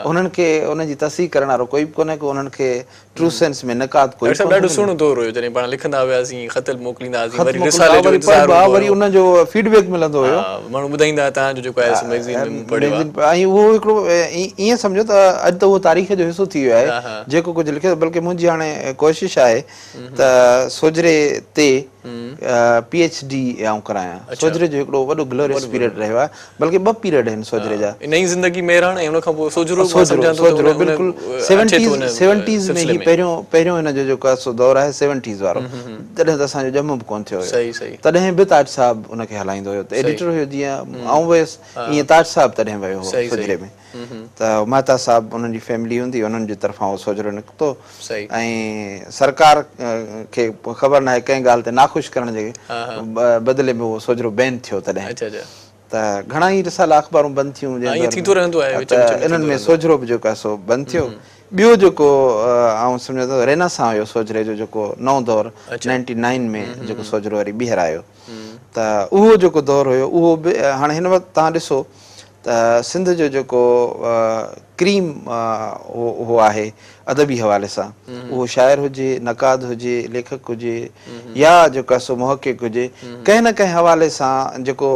B: انهن کي ان جي تصحيح ڪرڻ وارو ڪوئي به ڪونهي ڪو انهن کي ٽرو سينس ۾ نقاد ڪوئي
A: ڪونه. ڏاڍو سهڻو دور هيو جڏهن پاڻ لکندا هياسين خط موڪليندا هئاسين وري رسالي جو انتظار هوندو
B: هيو وري ان جو فيڊ بيڪ ملندو هيو
A: ماڻهو ٻڌائيندا هئا توهان جو جيڪو آهي سو ميگزين ۾ مون پڙهيو آهي
B: ۽ اهو هڪڙو ائين سمجهو ته اڄ ته اهو تاريخ جو حصو ٿي ويو آهي جيڪو ڪجهه لکيو بلڪه منهنجي هاڻي ڪوشش آهي ته سوجهري تي پي ايڇ ڊي آئون ڪرايان. سوجهري جو هڪڙو وڏو گلوريس پيريڊ رهيو آهي بلڪه ٻه پيريڊ آهن سوجهري جا.
A: نئين زندگي مهراڻ ۽ ان کان پوء سوجهرو مان سمجهان ٿو ته
B: سوجهرو بلڪل سيونٽيز ۾ هي پهريون پهريون هن جو جيڪو آهي سو دور آهي سيونٽيز وارو تڏهن ته اسان جو ڄم به ڪونه ٿيو هيو تڏهن به تاج صاحب ان کي هلائيندو هيو ته ايڊيٽر هيو جيئن آئون ويس ايئن تاج صاحب تڏهن ويو هو سوجهري ۾ ته مهتا صاحب انهن جي فيملي هوندي انهن جي طرفان اهو سوجهرو نڪتو ۽ سرڪار کي خبر ناهي ڪنهن ڳالهه تي ناخوش ڪرڻ جي بدلي ۾ اهو سوجهرو بين ٿيو تڏهن ته گهڻا ئي رسالا اخبارون بند ٿيون
A: جنهن دور ۾
B: ته انهن ۾ سوجهرو به جيڪو آهي سو بند ٿيو ٻيو جيڪو آئون سمجهان ٿو ريناسان هيو سوجهري جو جيڪو نئون دور نائنٽي نائن ۾ جيڪو سوجهرو وري ٻيهر آيو ته اهو جيڪو دور هيو اهو به هاڻي هن وقت توهان ڏسو ته سنڌ جو جيڪو ڪريم اهو آهي ادبي حوالي سان اهو شاعر هجي، نقاد هجي، ليکڪ هجي يا جيڪو آهي سو محقق هجي ڪنهن نه ڪنهن حوالي سان جيڪو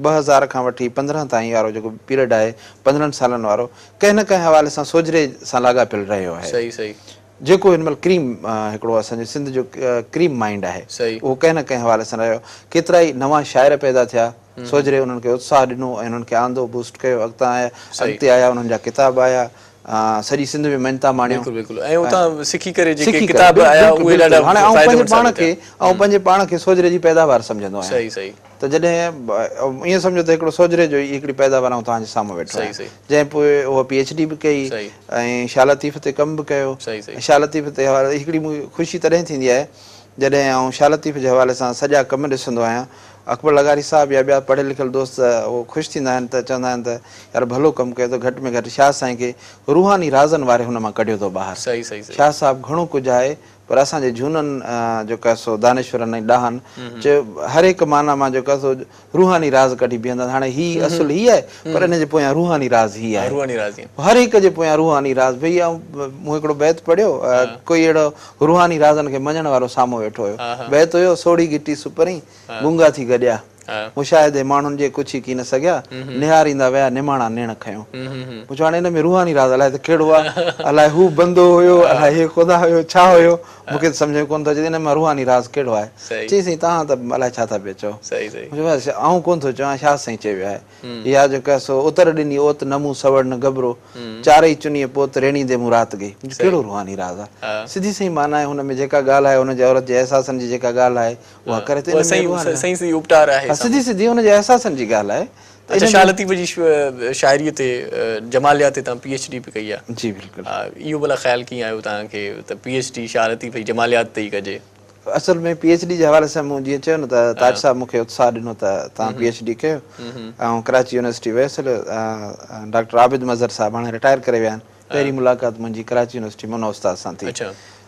B: 2000 کان وٺي 15 تائين وارو جيڪو پيريڊ آهي 15 سالن وارو ڪنهن نه ڪنهن حوالي سان سوجهري سان لاڳاپيل رهيو آهي.
A: صحيح صحيح.
B: جيڪو هن مهل ڪريم هڪڙو اسان جي سنڌ جو ڪريم مائينڊ آهي اهو ڪنهن نه ڪنهن حوالي سان رهيو. ڪيترائي نوان شاعر پيدا ٿيا. سوجهري انهن کي اتساهه ڏنو ۽ انهن کي آندو بوسٽ ڪيو اڳتان آيا اڳتي آيا انهن جا ڪتاب آيا سڄي سنڌ ۾ مڃتا ماڻيو.
A: بلڪل بلڪل ۽ اتان سکي ڪري جيڪي ڪتاب آيا اهي ڏاڍا
B: هاڻي آئون پنهنجي پاڻ کي آئون پنهنجي پاڻ کي سوجهري جي پيداوار سمجهندو آهيان
A: صحيح صحيح
B: ته جڏهن ائين سمجهو ته هڪڙو سوجهري جو ئي هڪڙي پيداوار آئون توهان جي سامهون ويٺو آهيان جنهن پوء اها پي ايڇ ڊي به ڪئي ۽ شاهه لطيف تي ڪم به ڪيو شاهه لطيف تي هڪڙي مون کي خوشي تڏهن ٿيندي آهي جڏهن آئون شاهه لطيف جي حوالي سان سڄا ڪم ڏسندو آهيان. اڪبر لغاري صاحب يا ٻيا پڙهيل لکيل دوست اهو خوش ٿيندا آهن ته چوندا آهن ته يار ڀلو ڪم ڪيو اٿو گهٽ ۾ گهٽ شاهه سائين کي روحاني رازن واري هن مان ڪڍيو اٿو ٻاهر.
A: صحيح صحيح صحيح.
B: شاهه صاحب گهڻو ڪجهه آهي پر اسان جي جهونن جيڪو آهي سو دانشورن ۽ ڏاهن چيو هر هڪ معنيٰ مان جيڪو آهي سو روحاني راز ڪڍي بيهندا آهن هاڻي هي اصل هي آهي پر ان جي پويان روحاني راز هي آهي.
A: روحاني راز هي.
B: هر هڪ جي پويان روحاني راز ڀئي آئون مون هڪڙو بيت پڙهيو ڪوئي اهڙو روحاني رازن کي مڃڻ وارو سامهون ويٺو هيو بيت هيو سوڙهي گهٽي سپرين گونگا ٿي گڏيا مشاهدي ماڻهن جي ڪڇي ڪين سگهيا نهاريندا ويا نماڻا نيڻ کنيو مون چيو هاڻي ان ۾ روحاني راز الائي ته ڪهڙو آ الائي هو بندو هيو الائي هي خدا هيو ڇا هيو مون کي ته سمجهه ۾ ڪونه ٿو اچي ته ان مان روحاني راز ڪهڙو آهي چئي سائين توهان ته الائي ڇا ٿا پيا چئو مون چيو بس آئون ڪونه ٿو چوان شاهه سائين چيو آهي يا جو آهي سو اتر ڏني اوت نه مون سوڙ نه گبرو چارئي چنيء پوت ريڻيندي مون رات گئي. مون چيو ڪهڙو روحاني راز آ. سڌي سنئين معنيٰ آهي هن ۾ جيڪا ڳالهه آهي ان جي عورت جي احساسن جي جيڪا ڳالهه آهي اها ڪري ٿو ان ۾ روحاني
A: سنئين سڌي اپٽار آهي
B: ها سڌي سڌي ان جي احساسن جي ڳالهه آهي
A: ته اڇا شاهه لطيف جي شاعريء تي جماليات تي توهان پي ايڇ ڊي به ڪئي آ.
B: جي بلڪل.
A: اهو ڀلا خيال ڪيئن آيو توهان کي ته P H D Shah Latif جي جماليات تي ئي ڪجي؟
B: اصل ۾ پي ايڇ ڊي جي حوالي سان مون جيئن چيو نه ته تاج صاحب مون کي اتساهه ڏنو ته توهان پي ايڇ ڊي ڪيو. آئون ڪراچي يونيورسٽي ويس ڊاڪٽر عابد مظهر صاحب هاڻي رٽائر ڪري ويا آهن. پهرين ملاقات منهنجي ڪراچي يونيورسٽي ۾ ان استاد سان ٿي.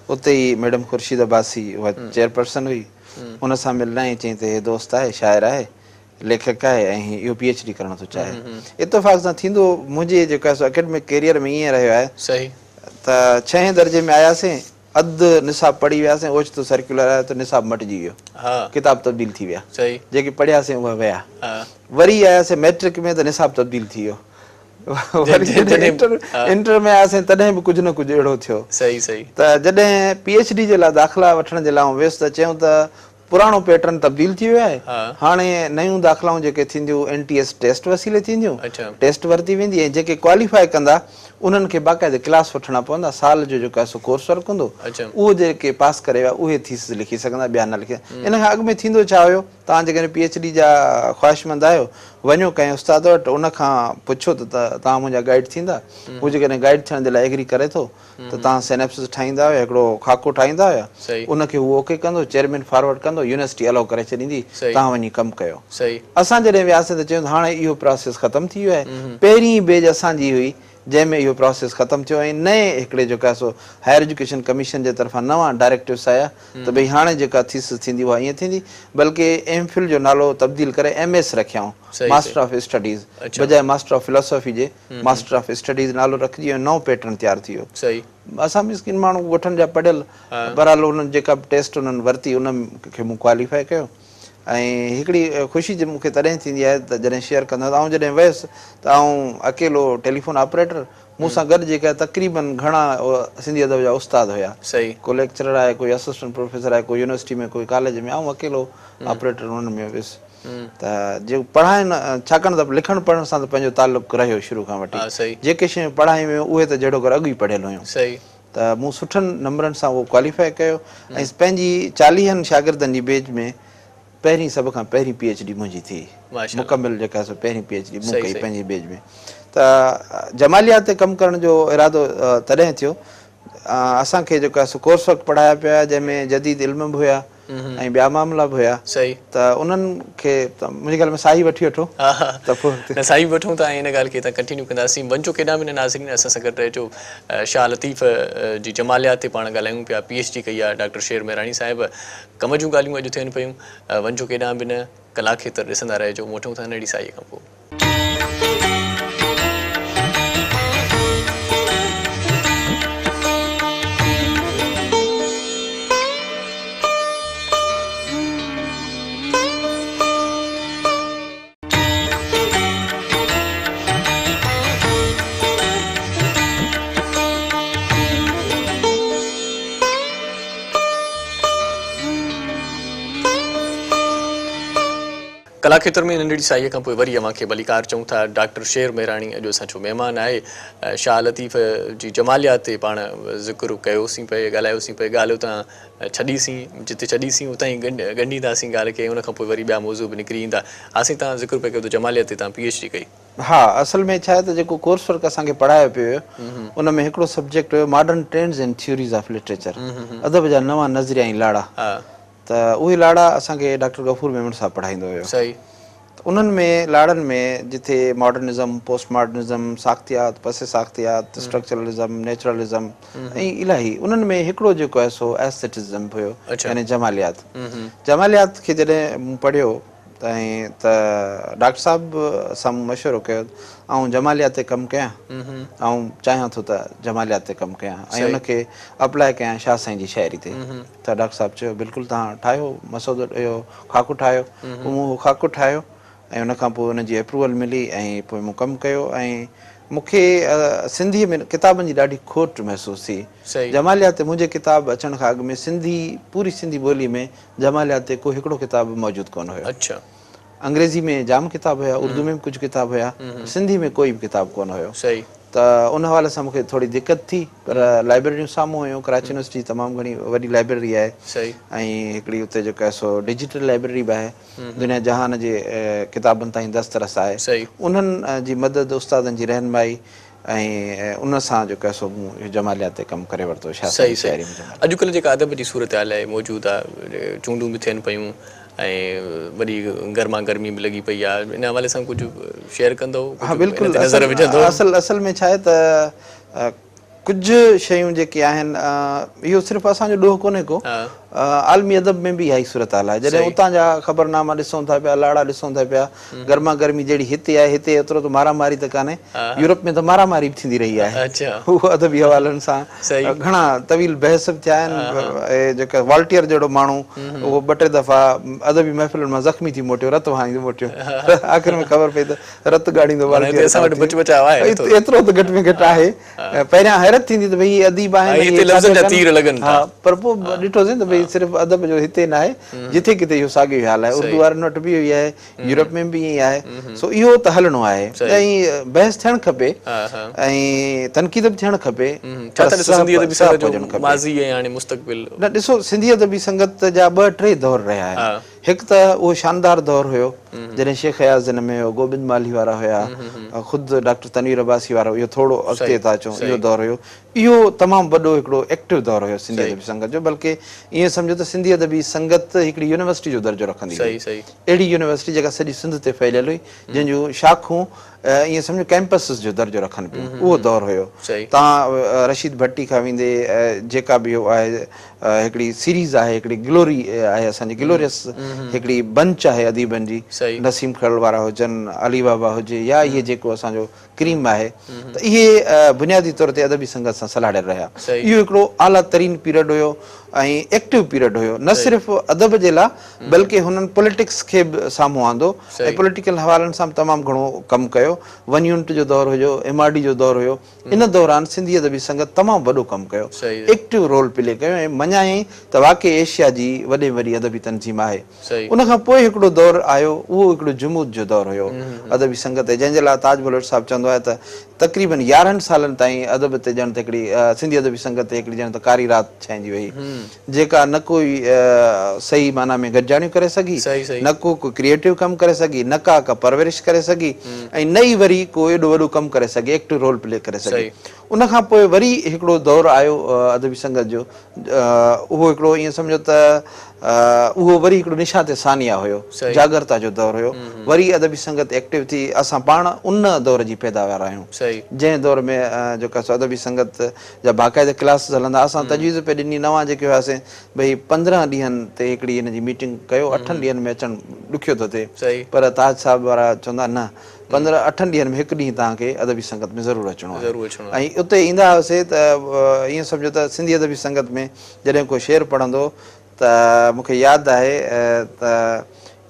B: اتي ئي ميڊم خورشيد عباسي اها چيئرپرسن هئي. ان سان ملرايائين چيائين ته هي دوست آهي شاعر آهي. ليکڪ آهي ۽ هي اهو پي ايڇ ڊي ڪرڻ ٿو چاهي. اتفاق سان ٿيندو منهنجي جيڪو آهي سو اڪيڊمڪ ڪيريئر ۾ ائين رهيو آهي ته ڇهين درجي ۾ آياسين اڌ نصاب پڙهي وياسين اوچتو سرڪيولر آيو ته نصاب مٽجي ويو ڪتاب تبديل ٿي ويا جيڪي پڙهياسين اهي ويا وري آياسين مئٽرڪ ۾ ته نصاب تبديل ٿي ويو وري جڏهن انٽر ۾ آياسين تڏهن به ڪجهه نه ڪجهه اهڙو ٿيو ته جڏهن پي ايڇ ڊي جي لاء داخلا وٺڻ جي لاء آئون ويس ته چيائون ته پراڻو پيٽرن تبديل ٿي ويو آهي، هاڻي نيون داخلائون جيڪي ٿينديون اين ٽي ايس ٽيسٽ وسيلي ٿينديون، ٽيسٽ ورتي ويندي ۽ جيڪي ڪواليفائي ڪندا انهن کي باقاعدي ڪلاس وٺڻا پوندا، سال جو جيڪو آهي سو ڪورس ورڪ هوندو، اهو جيڪي پاس ڪري ويا اهي ٿيسز لکي سگهندا ٻيا نه لکي ان کان اڳ ۾ ٿيندو ڇا هيو توهان جيڪڏهن پي ايڇ ڊي جا خواهشمند آهيو وڃو ڪنهن استاد وٽ ان کان پڇو ته توهان منهنجا گائيڊ ٿيندا هو جيڪڏهن گائيڊ ٿيڻ جي لاء ايگري ڪري ٿو ته توهان سينيپسس ٺاهيندا هيا هڪڙو خاڪو ٺاهيندا هيا ان کي هو اوڪي ڪندو چيئرمين فارورڊ ڪندو يونيورسٽي الائو ڪري ڇڏيندي توهان وڃي ڪم ڪيو اسان جڏهن وياسين ته چيون ته هاڻي اهو پراسيس ختم ٿي ويو آهي پهرين بيچ اسان جي هئي جنهن ۾ اهو پراسيس ختم ٿيو ۽ نئين هڪڙي جيڪو آهي سو هائر ايجوڪيشن ڪميشن جي طرفان نوان ڊائريڪٽوس آيا ته ڀئي هاڻي جيڪا ٿيسز ٿيندي اها ائين ٿيندي بلڪه ايم فل جو نالو تبديل ڪري ايم ايس رکيائون ماسٽر آف اسٽڊيز بجاء ماسٽر آف فلاسافي جي ماسٽر آف اسٽڊيز نالو رکجي ۽ نئون پيٽرن تيار ٿي ويو. اسان مسڪين ماڻهو ڳوٺن جا پڙهيل بهرحال انهن جيڪا به ٽيسٽ انهن ورتي ان کي مون ڪواليفائي ڪيو ۽ هڪڙي خوشي جي مون کي تڏهن ٿيندي آهي ته جڏهن شيئر ڪندو آهيان ته آئون جڏهن ويس ته آئون اڪيلو ٽيليفون آپريٽر مون سان گڏ جيڪا تقريبن گهڻا سنڌي ادب جا استاد هيا ڪو ليڪچرر آهي ڪوئي اسسٽنٽ پروفيسر آهي ڪو يونيورسٽي ۾ ڪوئي ڪاليج ۾ آئون اڪيلو آپريٽر انهن ۾ ويس. ته جيڪو پڙهائن ڇاڪاڻ ته لکڻ پڙهڻ سان ته پنهنجو تعلق رهيو شروع کان وٺي جيڪي شيون پڙهايون ويون اهي ته جهڙوڪر اڳ ئي پڙهيل هيون ته مون سٺن نمبرن سان اهو ڪواليفائي ڪيو ۽ پنهنجي چاليهن شاگردن جي بيچ ۾ پهرين سڀ کان پهرين پي ايڇ ڊي منهنجي ٿي مڪمل جيڪا سو پهرين پي ايڇ ڊي مون ڪئي پنهنجي بيچ ۾ ته جماليات تي ڪم ڪرڻ جو ارادو تڏهن ٿيو اسان کي جيڪو آهي سو ڪورس ورڪ پڙهايا پيا جنهن ۾ جديد علم به هيا ۽ ٻيا معاملا به هيا ته انهن کي ته منهنجي خيال ۾ ساهي وٺي وٺو ته پوء اڳتي.
A: نه ساهي به وٺون ٿا ۽ ان ڳالهه کي هتان ڪنٽينيو ڪنداسين. وڃجو ڪيڏانهن به نه ناظرين اسان سان گڏ رهجو. شاهه لطيف جي جماليات تي پاڻ ڳالهايون پيا پي ايڇ ڊي ڪئي آهي ڊاڪٽر شير مهراڻي صاحب ڪم جون ڳالهيون اڄ ٿين پيون. وڃجو ڪيڏانهن به نه ڪلاڪ کيتر ڏسندا رهجو موٽون ٿا ننڍڙي ساهيء کان پوء. ڪلاکيتر ۾ ننڍڙي ساهيء کان پوء وري اوهان کي ڀليڪار چئون ٿا. ڊاڪٽر شير مهراڻي اڄ اسان جو مهمان آهي. شاهه لطيف جي جماليات تي پاڻ ذڪر ڪيوسين پئي، ڳالهايوسين پئي، ڳالهه اتان ڇڏيسين، جتي ڇڏيسين اتان ئي ڳنڍينداسين ڳالهه کي ۽ ان کان پوء وري ٻيا موضوع به نڪري ايندا. ها سائين توهان ذڪر پئي ڪيو ته جماليات تي توهان پي ايڇ ڊي ڪئي.
B: ها اصل ۾ ڇا آهي ته جيڪو ڪورس ورڪ اسان کي پڙهايو پيو ويو ان ۾ هڪڙو subject have modern trends and theories of literature ادب جا نوان نظريا ۽ لاڙا. ته اهي لاڙا اسان کي ڊاڪٽر غفور ميمڻ صاحب پڙهائيندو هيو.
A: صحيح.
B: ته انهن ۾ لاڙن ۾ جتي ماڊرنزم، پوسٽ ماڊرنزم، ساختيات، پس ساختيات، اسٽرڪچرلزم، نيچرلزم ۽ الاهي انهن ۾ هڪڙو جيڪو آهي سو ايسٿيٽزم به هيو يعني جماليات. جماليات کي جڏهن مون پڙهيو ۽ ته ڊاڪٽر صاحب سان مون مشورو ڪيو آئون جماليات تي ڪم ڪيان آئون چاهيان ٿو ته جماليات تي ڪم ڪيان ۽ ان کي اپلاء ڪيان شاهه سائين جي شاعري تي. ته ڊاڪٽر صاحب چيو بلڪل توهان ٺاهيو مسودو اهو خاڪو ٺاهيو پوء مون اهو خاڪو ٺاهيو ۽ ان کان پوء ان جي اپروول ملي ۽ پوء مون ڪم ڪيو ۽ مون کي سنڌيء ۾ ڪتابن جي ڏاڍي کوٽ محسوس ٿي. جماليات تي منهنجي ڪتاب اچڻ کان اڳ ۾ سنڌي پوري سنڌي ٻولي ۾ جماليات تي ڪو هڪڙو ڪتاب به موجود ڪونه هيو. انگريزي ۾ جام ڪتاب هيا، اردو ۾ به ڪجهه ڪتاب هيا، پر سنڌي ۾ ڪوئي به ڪتاب ڪونه هيو. ته ان حوالي سان مون کي ٿوري دقت ٿي، پر لائبريريون سامهون هيون، ڪراچي يونيورسٽي جي تمام گهڻي وڏي لائبريري آهي ۽ هڪڙي اتي جيڪو آهي سو ڊجيٽل لائبريري به آهي، دنيا جهان جي ڪتابن تائين دسترس آهي. انهن جي مدد، استادن جي رهنمائي ۽ ان سان جيڪو آهي سو مون اهو جماليات تي ڪم ڪري ورتو شاهه
A: صحيح
B: سائين جي
A: صحيح
B: شاعري ۾ جماليات.
A: اڄڪلهه جيڪا ادب جي صورتحال آهي موجود آهي چونڊون به ٿين پيون ۽ وڏي گرما گرمي به لڳي پئي آهي ان حوالي سان ڪجهه شيئر ڪندؤ
B: ها
A: ڪجهه ان
B: بلڪل
A: تي نظر
B: اصل
A: وجهندؤ.
B: اصل اصل ۾ ڇا آهي ته ڪجهه شيون جيڪي آهن اهو صرف اسان جو ڏوهه ڪونهي ڪو عالمي ادب ۾ به اها ئي صورتحال آهي. جڏهن اتان جا خبرناما ڏسون ٿا پيا، لاڙا ڏسون ٿا پيا، گرما گرمي جهڙي هتي آهي، هتي ايترو ته مارا ماري ته ڪانهي، يورپ ۾ ته مارا ماري به ٿيندي رهي آهي. اهو ادبي حوالن سان گهڻا طويل بحث به ٿيا آهن. جيڪا والٽيئر جهڙو ماڻهو اهو ٻه ٽي دفعا ادبي محفلن مان زخمي ٿي موٽيو، رت وهائيندو موٽيو. آخر ۾ خبر پئي ته رت ڳاڙيندو والٽيئر ايترو ته گهٽ ۾ گهٽ آهي. پهريان حيرت ٿيندي ته ڀئي اهي اديب آهن
A: اهي هتي لفظن جا تير لڳن ٿا.
B: ها پر پوء ڏٺوسين ته ڀئي صرف ادب جو هتي ناهي جٿي ڪٿي اهو ساڳيو ئي حال آهي اردو وارن وٽ به اهو ئي آهي يورپ ۾ به ائين ئي آهي سو اهو ته هلڻو آهي ۽ بحث ٿيڻ کپي ۽ تنقيد به ٿيڻ کپي
A: ڇا ٿا ڏسو سنڌي ادبي سنگت جو ماضي ۽ هاڻي مستقبل؟
B: نه ڏسو سنڌي ادبي سنگت جا ٻه ٽي دور رهيا آهن. هڪ ته اهو شاندار دور هيو جڏهن شيخ اياز هن ۾ هيو، گوبند مالهي وارا هيا، خود ڊاڪٽر تنوير عباسي وارو اهو ٿورو اڳتي ٿا اچون اهو دور هيو. اهو تمام وڏو هڪڙو ايڪٽو دور هيو سنڌي ادبي سنگت جو بلڪه ائين سمجهو ته سنڌي ادبي سنگت هڪڙي يونيورسٽي جو درجو رکندي هئي. اهڙي يونيورسٽي جيڪا سڄي سنڌ تي ڦهليل هئي جنهن جون شاخون ائين سمجهو ڪئمپسز جو درجو رکن پيون اهو دور هيو. توهان رشيد ڀٽي کان ويندي جيڪا به اهو آهي هڪڙي سيريز آهي هڪڙي گلوري آهي اسان جي گلوريس هڪڙي بنچ آهي اديبن جي نسيم کرل وارا هجن علي بابا هجي يا اهي جيڪو اسان جو ڪريم آهي ته اهي بنيادي طور تي ادبي سنگت سان سلهاڙيل رهيا اهو هڪڙو اعليٰ ترين پيريڊ هيو ۽ ايڪٽو پيريڊ هيو نه صرف ادب جي لاء بلڪه هنن پوليٽڪس کي به سامهون آندو ۽ پوليٽيڪل حوالن سان به تمام گهڻو ڪم ڪيو ون يونٽ جو دور هجو ايم آر ڊي جو دور هيو ان دوران سنڌي ادبي سنگت تمام وڏو ڪم ڪيو، ايڪٽو رول پلي ڪيو ۽ مڃايائين ته واقعي ايشيا جي وڏي ۾ وڏي ادبي تنظيم آهي. ان کان پوء هڪڙو دور آيو، اهو هڪڙو جمود جو دور هيو ادبي سنگت تي، جنهن جي لاء تاج بلوچ صاحب چوندو آهي ته تقريباً يارهن سالن تائين ادب تي ڄڻ ته هڪڙي سنڌي ادبي سنگت تي هڪڙي ڄڻ ته ڪاري رات ڇانئجي وئي. جيڪا نه ڪوئي صحيح معنيٰ ۾ گڏجاڻيون ڪري سگهي، نه ڪو ڪو ڪريئيٽو ڪم ڪري سگهي، نه ڪا ڪا پرورش ڪري سگهي ۽ نه ئي وري ڪو ايڏو وڏو ڪم ڪري سگهي، ايڪٽو رول پلي ڪري سگهي. ان کان پوء وري هڪڙو دور آيو ادبي سنگت جو، اهو هڪڙو ائين سمجهو ته اهو وري هڪڙو نشاط ثانيه هيو، جاڳرتا جو دور هيو. وري ادبي سنگت ايڪٽو ٿي، اسان پاڻ ان دور جي پيداوار آهيون، جنهن دور ۾ جيڪا سو ادبي سنگت جا باقاعده ڪلاسز هلندا اسان تجويز پئي ڏني نوان جيڪي هياسين ڀئي 15 ڏينهن تي هڪڙي هن جي ميٽنگ ڪيو اٺن ڏينهن ۾ اچڻ ڏکيو ٿو ٿئي پر تاج صاحب وارا چوندا نه 15 اٺن ڏينهن ۾ هڪ ڏينهن توهان کي ادبي سنگت ۾ ضرور اچڻو آهي ۽ اتي ايندا هئاسي ته ائين سمجهو ته سنڌي ادبي سنگت ۾ جڏهن ڪو شعر پڙهندو ته مون کي ياد آهي ته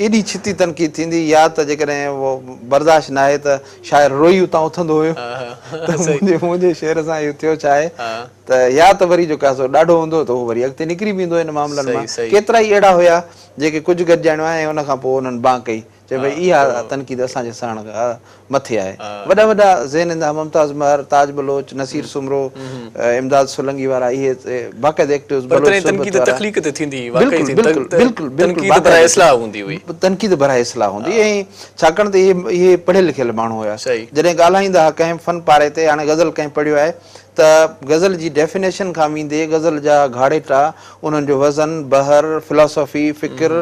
B: ايڏي ڇتي تنقيد ٿيندي يا ته جيڪڏهن اهو برداشت ناهي ته شاعر روئي اتان اٿندو هيو ته منهنجي شعر سان اهو ٿيو ڇا آهي ته يا ته وري جيڪو آهي سو ڏاڍو هوندو هو ته اهو وري اڳتي نڪري به ايندو هو ان معاملن مان ڪيترائي اهڙا هيا جيڪي ڪجهه گڏجاڻيون آيا ۽ ان کان پوء انهن بانء ڪئي چي ڀئي اها تنقيد اسان جي سهڻ کان مٿي آهي. وڏا وڏا ذهن ايندا ها ممتاز مهر، تاج بلوچ، نصير سومرو، امداد سولنگي وارا اهي باقاعده ايڪٽوز
A: پر
B: بلوچ
A: تڏهن
B: صحبت
A: تنقيد
B: وارا.
A: تخليق تي ٿيندي هئي واقعي
B: بلڪل
A: ٿي
B: بلڪل بلڪل بلڪل
A: تنقيد براء
B: باقاعده
A: اصلاح هوندي هئي.
B: تنقيد براء اصلاح هوندي هئي ۽ ڇاڪاڻ ته اهي اهي پڙهيل لکيل ماڻهو هيا جڏهن ڳالهائيندا ها ڪنهن فن پاري تي هاڻي غزل ڪنهن پڙهيو آهي ته غزل جي ڊيفينيشن کان ويندي غزل جا گهاڙيٽا، انهن جو وزن، بحر، فلاسافي، فڪر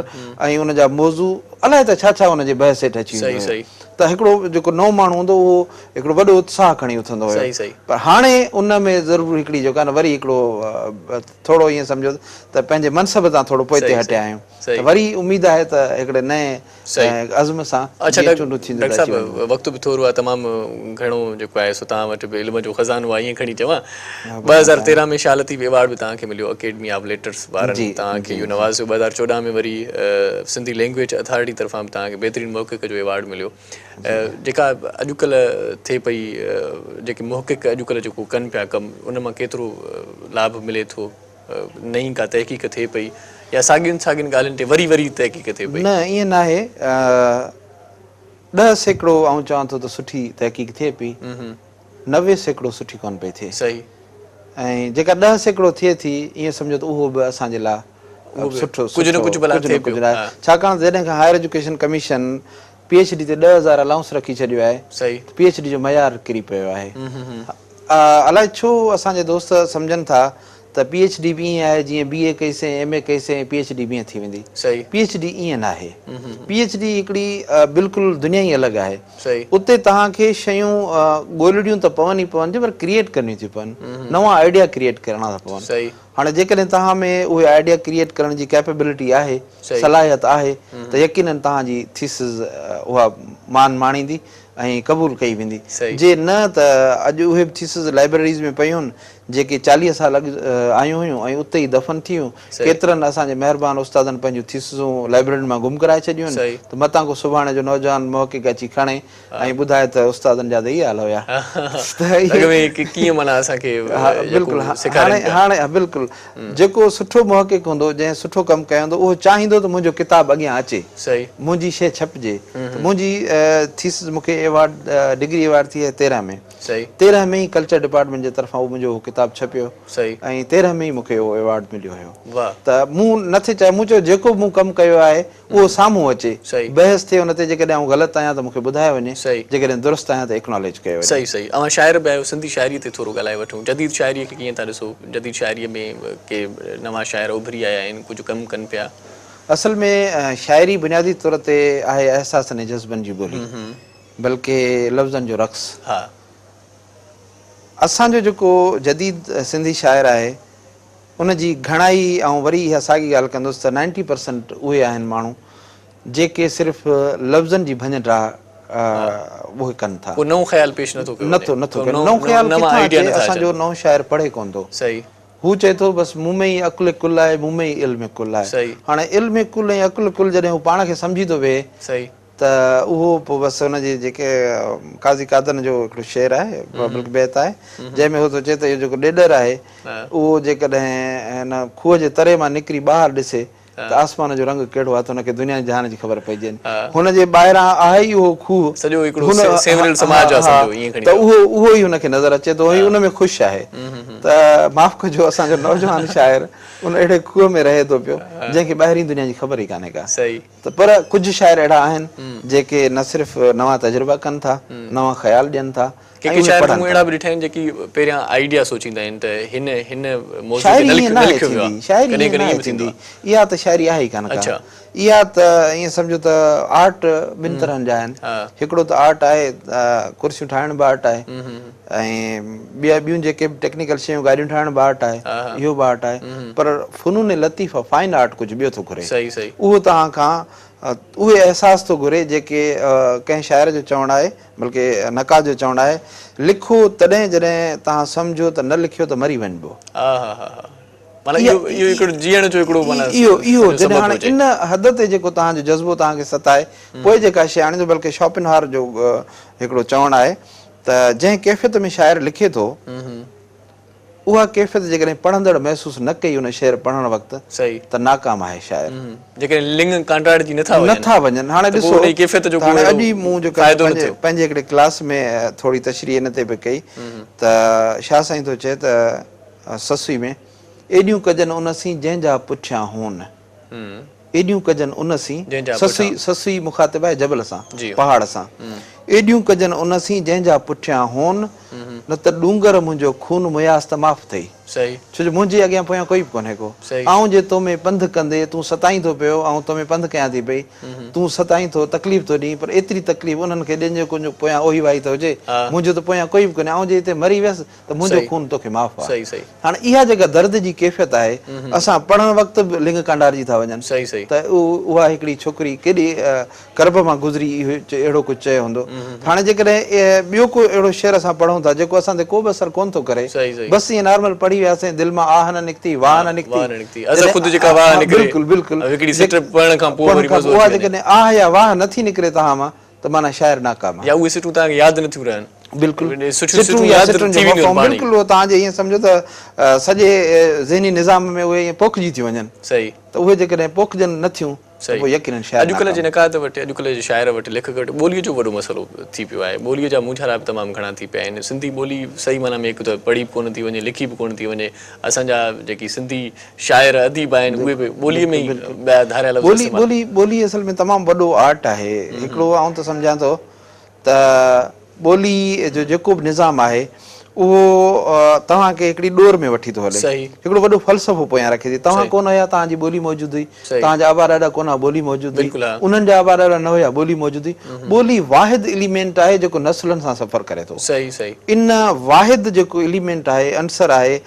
B: ۽ ان جا موضوع الائي ته ڇا ڇا ان جي بحث هيٺ اچي ويندو هيو ته هڪڙو جيڪو نئون ماڻهو هوندو اهو هڪڙو وڏو اتساهه کڻي اٿندو هيو پر هاڻي ان ۾ ضرور هڪڙي جيڪا نه وري هڪڙو ٿورو ائين سمجهو ته پنهنجي منصب تان ٿورو پوئتي هٽيا آهيون ته وري اميد آهي ته هڪڙي نئين عزم سان
A: اڇا ڊاڪٽر صاحب وقت به ٿورو آهي تمام گهڻو جيڪو آهي سو توهان وٽ به علم جو خزانو آهي ائين کڻي چوان 2013 ۾ شاهه لطيف ايوارڊ به توهان کي مليو اڪيڊمي آف ليٽرس وارن توهان کي اهو نوازيو 2014 ۾ وري سنڌي لينگويج اٿارٽي طرفان به توهان کي بهترين محقق جو ايوارڊ مليو جيڪا اڄڪلهه ٿئي پئي جيڪي محقق اڄڪلهه جيڪو ڪن پيا ڪم ان مان ڪيترو لاڀ ملي ٿو نئين ڪا تحقيق ٿئي پئي يا ساڳين ساڳين ڳالهين تي وري وري تحقيق ٿئي پئي؟
B: نه ائين ناهي 10% آئون چوان ٿو ته سٺي تحقيق ٿئي پئي 90% سٺي ڪونه پئي ٿئي
A: صحيح
B: ۽ جيڪا 10% ٿئي ٿي ائين سمجهو ته اهو به اسان جي لاء سٺو
A: ڪجهه نه ڪجهه ڀلا ٿئي پيو
B: ڇاڪاڻ ته جڏهن کان higher education commission P H D تي 10,000 الائونس رکي ڇڏيو آهي ته پي ايڇ ڊي جو معيار ڪري پيو آهي. الائي ڇو اسان جا دوست سمجهن ٿا ته پي ايڇ ڊي به ائين آهي جيئن بي اي ڪئيسين ايم اي ڪئيسين ۽ پي ايڇ ڊي به ائين ٿي ويندي. پي ايڇ ڊي ائين ناهي. پي ايڇ ڊي هڪڙي بلڪل دنيا ئي الڳ آهي. اتي توهان کي شيون ڳولڻيون ته پون ئي پون ٿيون پر ڪريئيٽ ڪرڻيون ٿيون پون. نوان آئيڊيا ڪريئيٽ ڪرڻا ٿا پون. هاڻي جيڪڏهن توهان ۾ اهي آئيڊيا ڪريئيٽ ڪرڻ جي ڪيپيبلٽي آهي، صلاحيت آهي ته يقينن توهان جي ٿيسز اها مان ماڻيندي ۽ قبول ڪئي ويندي. جي نه ته اڄ اهي به ٿيسز لائبريريز ۾ پيون جيڪي 40 سال اڳ آيون هيون ۽ اتي ئي دفن ٿي ويون. ڪيترن اسان جي مهربان استادن پنهنجون ٿيسزون لائبريرين مان گم ڪرائي ڇڏيون آهن ته متان ڪو سڀاڻي جو نوجوان محقق اچي کڻي ۽ ٻڌائي ته استادن جا ته اهي حال هيا
A: ته اڳ ۾ ڪيئن معنيٰ اسان کي
B: بلڪل هاڻي هاڻي بلڪل جيڪو سٺو محقق هوندو جنهن سٺو ڪم ڪيو هوندو اهو چاهيندو ته منهنجو ڪتاب اڳيان اچي منهنجي شيء ڇپجي ته منهنجي ٿيسز مون کي ايوارڊ ڊگري ايوارڊ ٿي آهي 13 ۾ 13 ۾ ئي ڪلچر ڊپارٽمينٽ جي طرفان اهو منهنجو اهو ڪتاب ڇپيو ۽ 13 ۾ ئي مون کي اهو ايوارڊ مليو هيو ته مون نه ٿي چاهيو مون چيو جيڪو به مون ڪم ڪيو آهي اهو سامهون اچي، بحث ٿئي ان تي، جيڪڏهن آئون غلط آهيان ته مون کي ٻڌايو وڃي، جيڪڏهن درست آهيان ته اڪناليج ڪيو وڃي.
A: صحيح صحيح. اوهان شاعر به آهيو، سنڌي شاعريء تي ٿورو ڳالهائي وٺون. جديد شاعريء کي ڪيئن ٿا ڏسو؟ جديد شاعريء ۾ ڪي نوان شاعر اڀري آيا آهن، ڪجهه ڪم ڪن پيا.
B: اصل ۾ شاعري بنيادي طور تي آهي احساسن ۽ جذبن جي ٻولي، بلڪه لفظن جو رقص. اسان جو جيڪو جديد سنڌي شاعر آهي، ان جي گهڻائي آئون وري اها ساڳي ڳالهه ڪندس ته نائنٽي پرسنٽ اهي آهن ماڻهو جيڪي صرف لفظن جي ڀڃ ڊاهه اهي ڪن ٿا.
A: ڪو نئون خيال پيش نٿو ڪيو وڃي.
B: نٿو نٿو ڪيو نئون خيال ڪٿان اچي اسان جو نئون شاعر پڙهي ڪونه ٿو. هو چئي ٿو بس مون ۾ ئي عقل ڪل آهي مون ۾ ئي علم ڪل آهي. هاڻي علم ڪل ۽ عقل ڪل جڏهن هو پاڻ کي سمجهي ٿو ويهي ته اهو پوء بس ان جي جيڪي قاضي قادن جو هڪڙو شعر آهي بلڪ بيت آهي جنهن ۾ هو ٿو چئي ته اهو جيڪو ڏيڏر آهي اهو جيڪڏهن هن کوهه جي تري مان نڪري ٻاهر ڏسي ته آسمان جو رنگ ڪهڙو آهي ته هن کي دنيا جهان جي خبر پئجي وڃي هن جي ٻاهران آهي ئي اهو کوهه
A: سڄو هڪڙو سيوريل سماج آهي سمجهو ائين کڻي
B: ته اهو اهو ئي هن کي نظر اچي ٿو ۽ ان ۾ خوش آهي ته معاف ڪجو اسان جو نوجوان شاعر ان اهڙي کوهه ۾ رهي ٿو پيو جنهن کي ٻاهرين دنيا جي خبر ئي ڪانهي ڪا. ته پر ڪجهه شاعر اهڙا آهن جيڪي نه صرف نوان تجربا ڪن ٿا، نوان خيال ڏين ٿا
A: ڪي ڪي شاعر ته مون اهڙا به ڏٺا آهن جيڪي پهريان آئيڊيا سوچيندا آهن ته هن هن موضوع تي نه لکيو ويو آهي.
B: شاعري ائين ناهي ٿيندي. اها ته شاعري آهي ئي ڪانه ڪا. اها ته ائين سمجهو ته آرٽ ٻن طرحن جا آهن. هڪڙو ته آرٽ آهي ڪرسيون ٺاهڻ به آرٽ آهي ۽ ٻيا ٻيون جيڪي به ٽيڪنيڪل شيون گاڏيون ٺاهڻ به آرٽ آهي اهو به آرٽ آهي پر فنون لطيفه فائن آرٽ ڪجهه ٻيو ٿو گهري اهو توهان کان اهي احساس ٿو گهري جيڪي ڪنهن شاعر جو چوڻ آهي بلڪه نقاد جو چوڻ آهي لکو تڏهن جڏهن توهان سمجهو ته نه لکيو ته مري وڃبو.
A: معنيٰ اهو اهو هڪڙو جيئڻ جو هڪڙو معنيٰ
B: اهو اهو جڏهن هاڻي ان حد تي جيڪو توهان جو جذبو توهان کي ستائي پوء جيڪا شيء آڻيندو بلڪه شوپنهار جو هڪڙو چوڻ آهي ته جنهن ڪيفيت ۾ شاعر لکي ٿو اها ڪيفيت جيڪڏهن پڙهندڙ محسوس نه ڪئي ان شعر پڙهڻ وقت ته ناڪام آهي شاعر.
A: جيڪڏهن لڱ ڪانڊارجي نه ٿا وڃن.
B: نه ٿا وڃن. هاڻي ڏسو ته هاڻي اڄ ئي مون جيڪو پنهنجي هڪڙي ڪلاس ۾ ٿوري تشريح ان تي به ڪئي ته شاهه سائين ٿو چئي ته سسئي ۾ ايڏيون ڪجن ان سين جنهن جا پٺيان هون. ايڏيون ڪجن ان سين، سسئي، سسئي مخاطب آهي جبل سان، پهاڙ سان. ايڏيون ڪجن ان سين جنهن جا پٺيان هون، نه ته ڏونگر منهنجو خون مياس ته معاف اٿئي.
A: صحيح.
B: ڇو جو منهنجي اڳيان پويان ڪوئي به ڪونهي ڪو.
A: صحيح.
B: آئون جي تو ۾ پنڌ ڪندي تون ستائين ٿو پيو، آئون تو ۾ پنڌ ڪيان ٿي پئي، تون ستائين ٿو، تڪليف ٿو ڏين، پر ايتري تڪليف انهن کي ڏين جو ڪو پويان اوهي واهي ته هجي، منهنجو ته پويان ڪوئي به ڪونهي، آئون جي هتي مري ويس ته منهنجو
A: صحيح.
B: خون توکي معاف آ.
A: صحيح صحيح.
B: هاڻي اها جيڪا درد جي ڪيفيت آهي، اسان پڙهڻ وقت به لڱ ڪانڊارجي ٿا وڃن
A: صحيح صحيح.
B: ته اها هڪڙي ڇوڪري ڪيڏي ڪرب مان گذري اهو اهڙو ڪجهه چيو هوندو. هاڻي جيڪڏهن ٻيو ڪو اهڙو شعر اسان پڙهون ٿا جيڪو اسان تي ڪو به اثر ڪونه ٿو ڪري، بس ائين نارمل پڙهي وياسين، دل مان آهه نه نڪتي، واهه نه نڪتي،
A: جڏهن
B: بلڪل اها جيڪڏهن آهه يا واهه نه ٿي نڪري توهان مان ته معنيٰ شاعر ناڪام آهي.
A: يا اهي سٽون توهان کي ياد نه ٿيون رهن.
B: بلڪل سٽون يا سٽن جو مفهوم بلڪل اهو توهان جي ائين سمجهو ته سڄي ذهني نظام ۾ اهي ائين پوکجي ٿيون وڃن ته اهي جيڪڏهن پوکجن نه ٿيون ته پوء يقينن شاعر
A: اڄڪلهه جي نقاد وٽ، اڄڪلهه جي شاعر وٽ، ليکڪ وٽ ٻوليء جو وڏو مسئلو ٿي پيو آهي. ٻوليء جا مونجهارا به تمام گهڻا ٿي پيا آهن. سنڌي ٻولي صحيح معنيٰ ۾ هڪ ته پڙهي به ڪونه ٿي وڃي، لکي به ڪونه ٿي وڃي. اسان جا جيڪي سنڌي شاعر اديب آهن، اهي به ٻوليء ۾ ئي ٻيا ڌاريا لفظ استعمال.
B: ٻولي ٻولي اصل ۾ تمام وڏو آرٽ آهي. هڪڙو آئون ته سمجهان ٿو ته ٻولي جو جيڪو به نظام آهي اهو توهان کي هڪڙي ڏور ۾ وٺي ٿو هلي. هڪڙو وڏو فلسفو پويان رکي ٿي. توهان ڪونه هيا توهان جي ٻولي موجود هئي. توهان جا ابا ڏاڏا ڪونه هئا ٻولي موجود هئي. انهن جا ابا ڏاڏا نه هيا ٻولي موجود هئي. ٻولي واحد اليمينٽ آهي جيڪو نسلن سان سفر ڪري ٿو. ان واحد جيڪو اليمينٽ آهي، عنصر آهي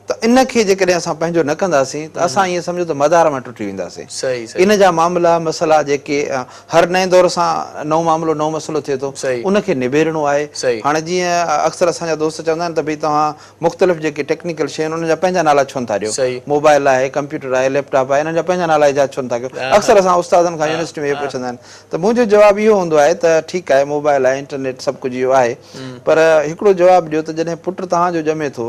B: ته ان کي جيڪڏهن اسان پنهنجو نه ڪنداسين ته اسان ائين سمجهو ته مدار مان ٽٽي وينداسين. ان جا معاملا مسئلا جيڪي هر نئين دور سان نئون معاملو نئون مسئلو ٿئي ٿو ان کي نبيرڻو آهي. هاڻي جيئن اڪثر اسان جا دوست چوندا آهن ته ڀئي توهان مختلف جيڪي ٽيڪنيڪل شيون آهن انهن جا پنهنجا نالا ڇو نٿا ڏيو. موبائل آهي، ڪمپيوٽر آهي، ليپ ٽاپ آهي انهن جا پنهنجا نالا ايجاد ڇو نٿا ڪيو. اڪثر اسان استادن کان يونيورسٽي ۾ اهو پڇندا آهن ته منهنجو جواب اهو هوندو آهي ته ٺيڪ آهي موبائل آهي انٽرنيٽ سڀ ڪجهه اهو آهي پر هڪڙو جواب ڏيو ته جڏهن پٽ توهان جو ڄمي ٿو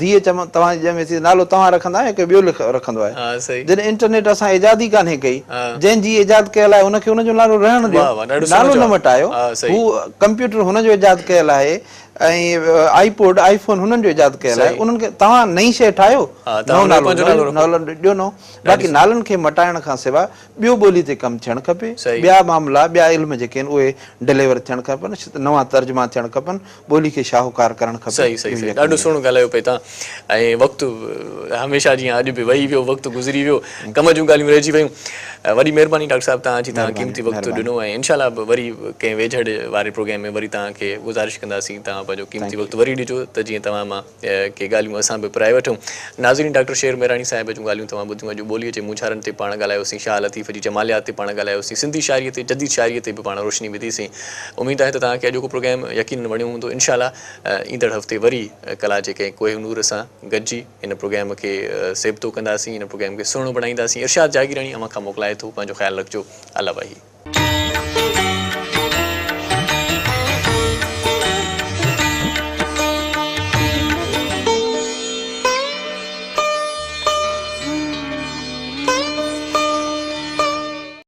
B: ڌيء توهان جي ڄمي ٿي ته نالو توهان رکندا آهيو يا ڪوئي ٻيو رکندو آهي جڏهن انٽرنيٽ اسان ايجاد ئي ڪانهي ڪئي جنهن جي ايجاد ڪيل آهي ان کي ان جو نالو رهڻ ڏيو نالو نه مٽايو هو ڪمپيوٽر هن جو ايجاد ڪيل آهي ۽ آئي پوڊ آئي فون هنن جو ايجاد ڪيل آهي انهن کي توهان نئين شيء ٺاهيو نئون نالو نالو ڏيو نئون باقي نالن کي مٽائڻ کان سواء ٻيو ٻولي تي ڪم ٿيڻ کپي، ٻيا معاملا، ٻيا علم جيڪي آهن اهي ڊليور ٿيڻ کپن، نوان ترجما ٿيڻ کپن، ٻولي کي شاهوڪار ڪرڻ کپي.
A: صحيح صحيح صحيح ڏاڍو سهڻو ڳالهايو پئي توهان ۽ وقت هميشه جيان اڄ به وهي ويو وقت گذري ويو ڪم جون ڳالهيون رهجي ويون وڏي مهرباني ڊاڪٽر صاحب توهان جي توهان قيمتي وقت ڏنو ۽ انشاء الله وري ڪنهن ويجهڙ واري پروگرام ۾ وري توهان کي گذارش ڪنداسين توهان پنهنجو قيمتي وقت وري ڏجو ته جيئن توهان مان ڪي ڳالهيون اسان به پرائي وٺون. ناظرين ڊاڪٽر شير ميراڻي صاحب جون ڳالهيون توهان ٻڌيون اڄ ٻوليء جي مونجهارن تي پاڻ ڳالهايوسين شاهه لطيف جي جماليات تي پاڻ ڳالهايوسين سنڌي شاعريء تي جديد شاعريء تي به پاڻ روشني وڌيسين اميد آهي ته توهان کي اڄوڪو پروگرام يقينن وڻيو هوندو انشاء الله ايندڙ هفتي وري ڪلا جي ڪنهن ڪوهه نور سان گڏجي هن پروگرام کي سيبتو ڪنداسين هن پروگرام کي سهڻو بڻائينداسين ارشاد جاگيراڻي اوهان کان موڪلائي ٿو پنهنجو خيال رکجو الله واهي.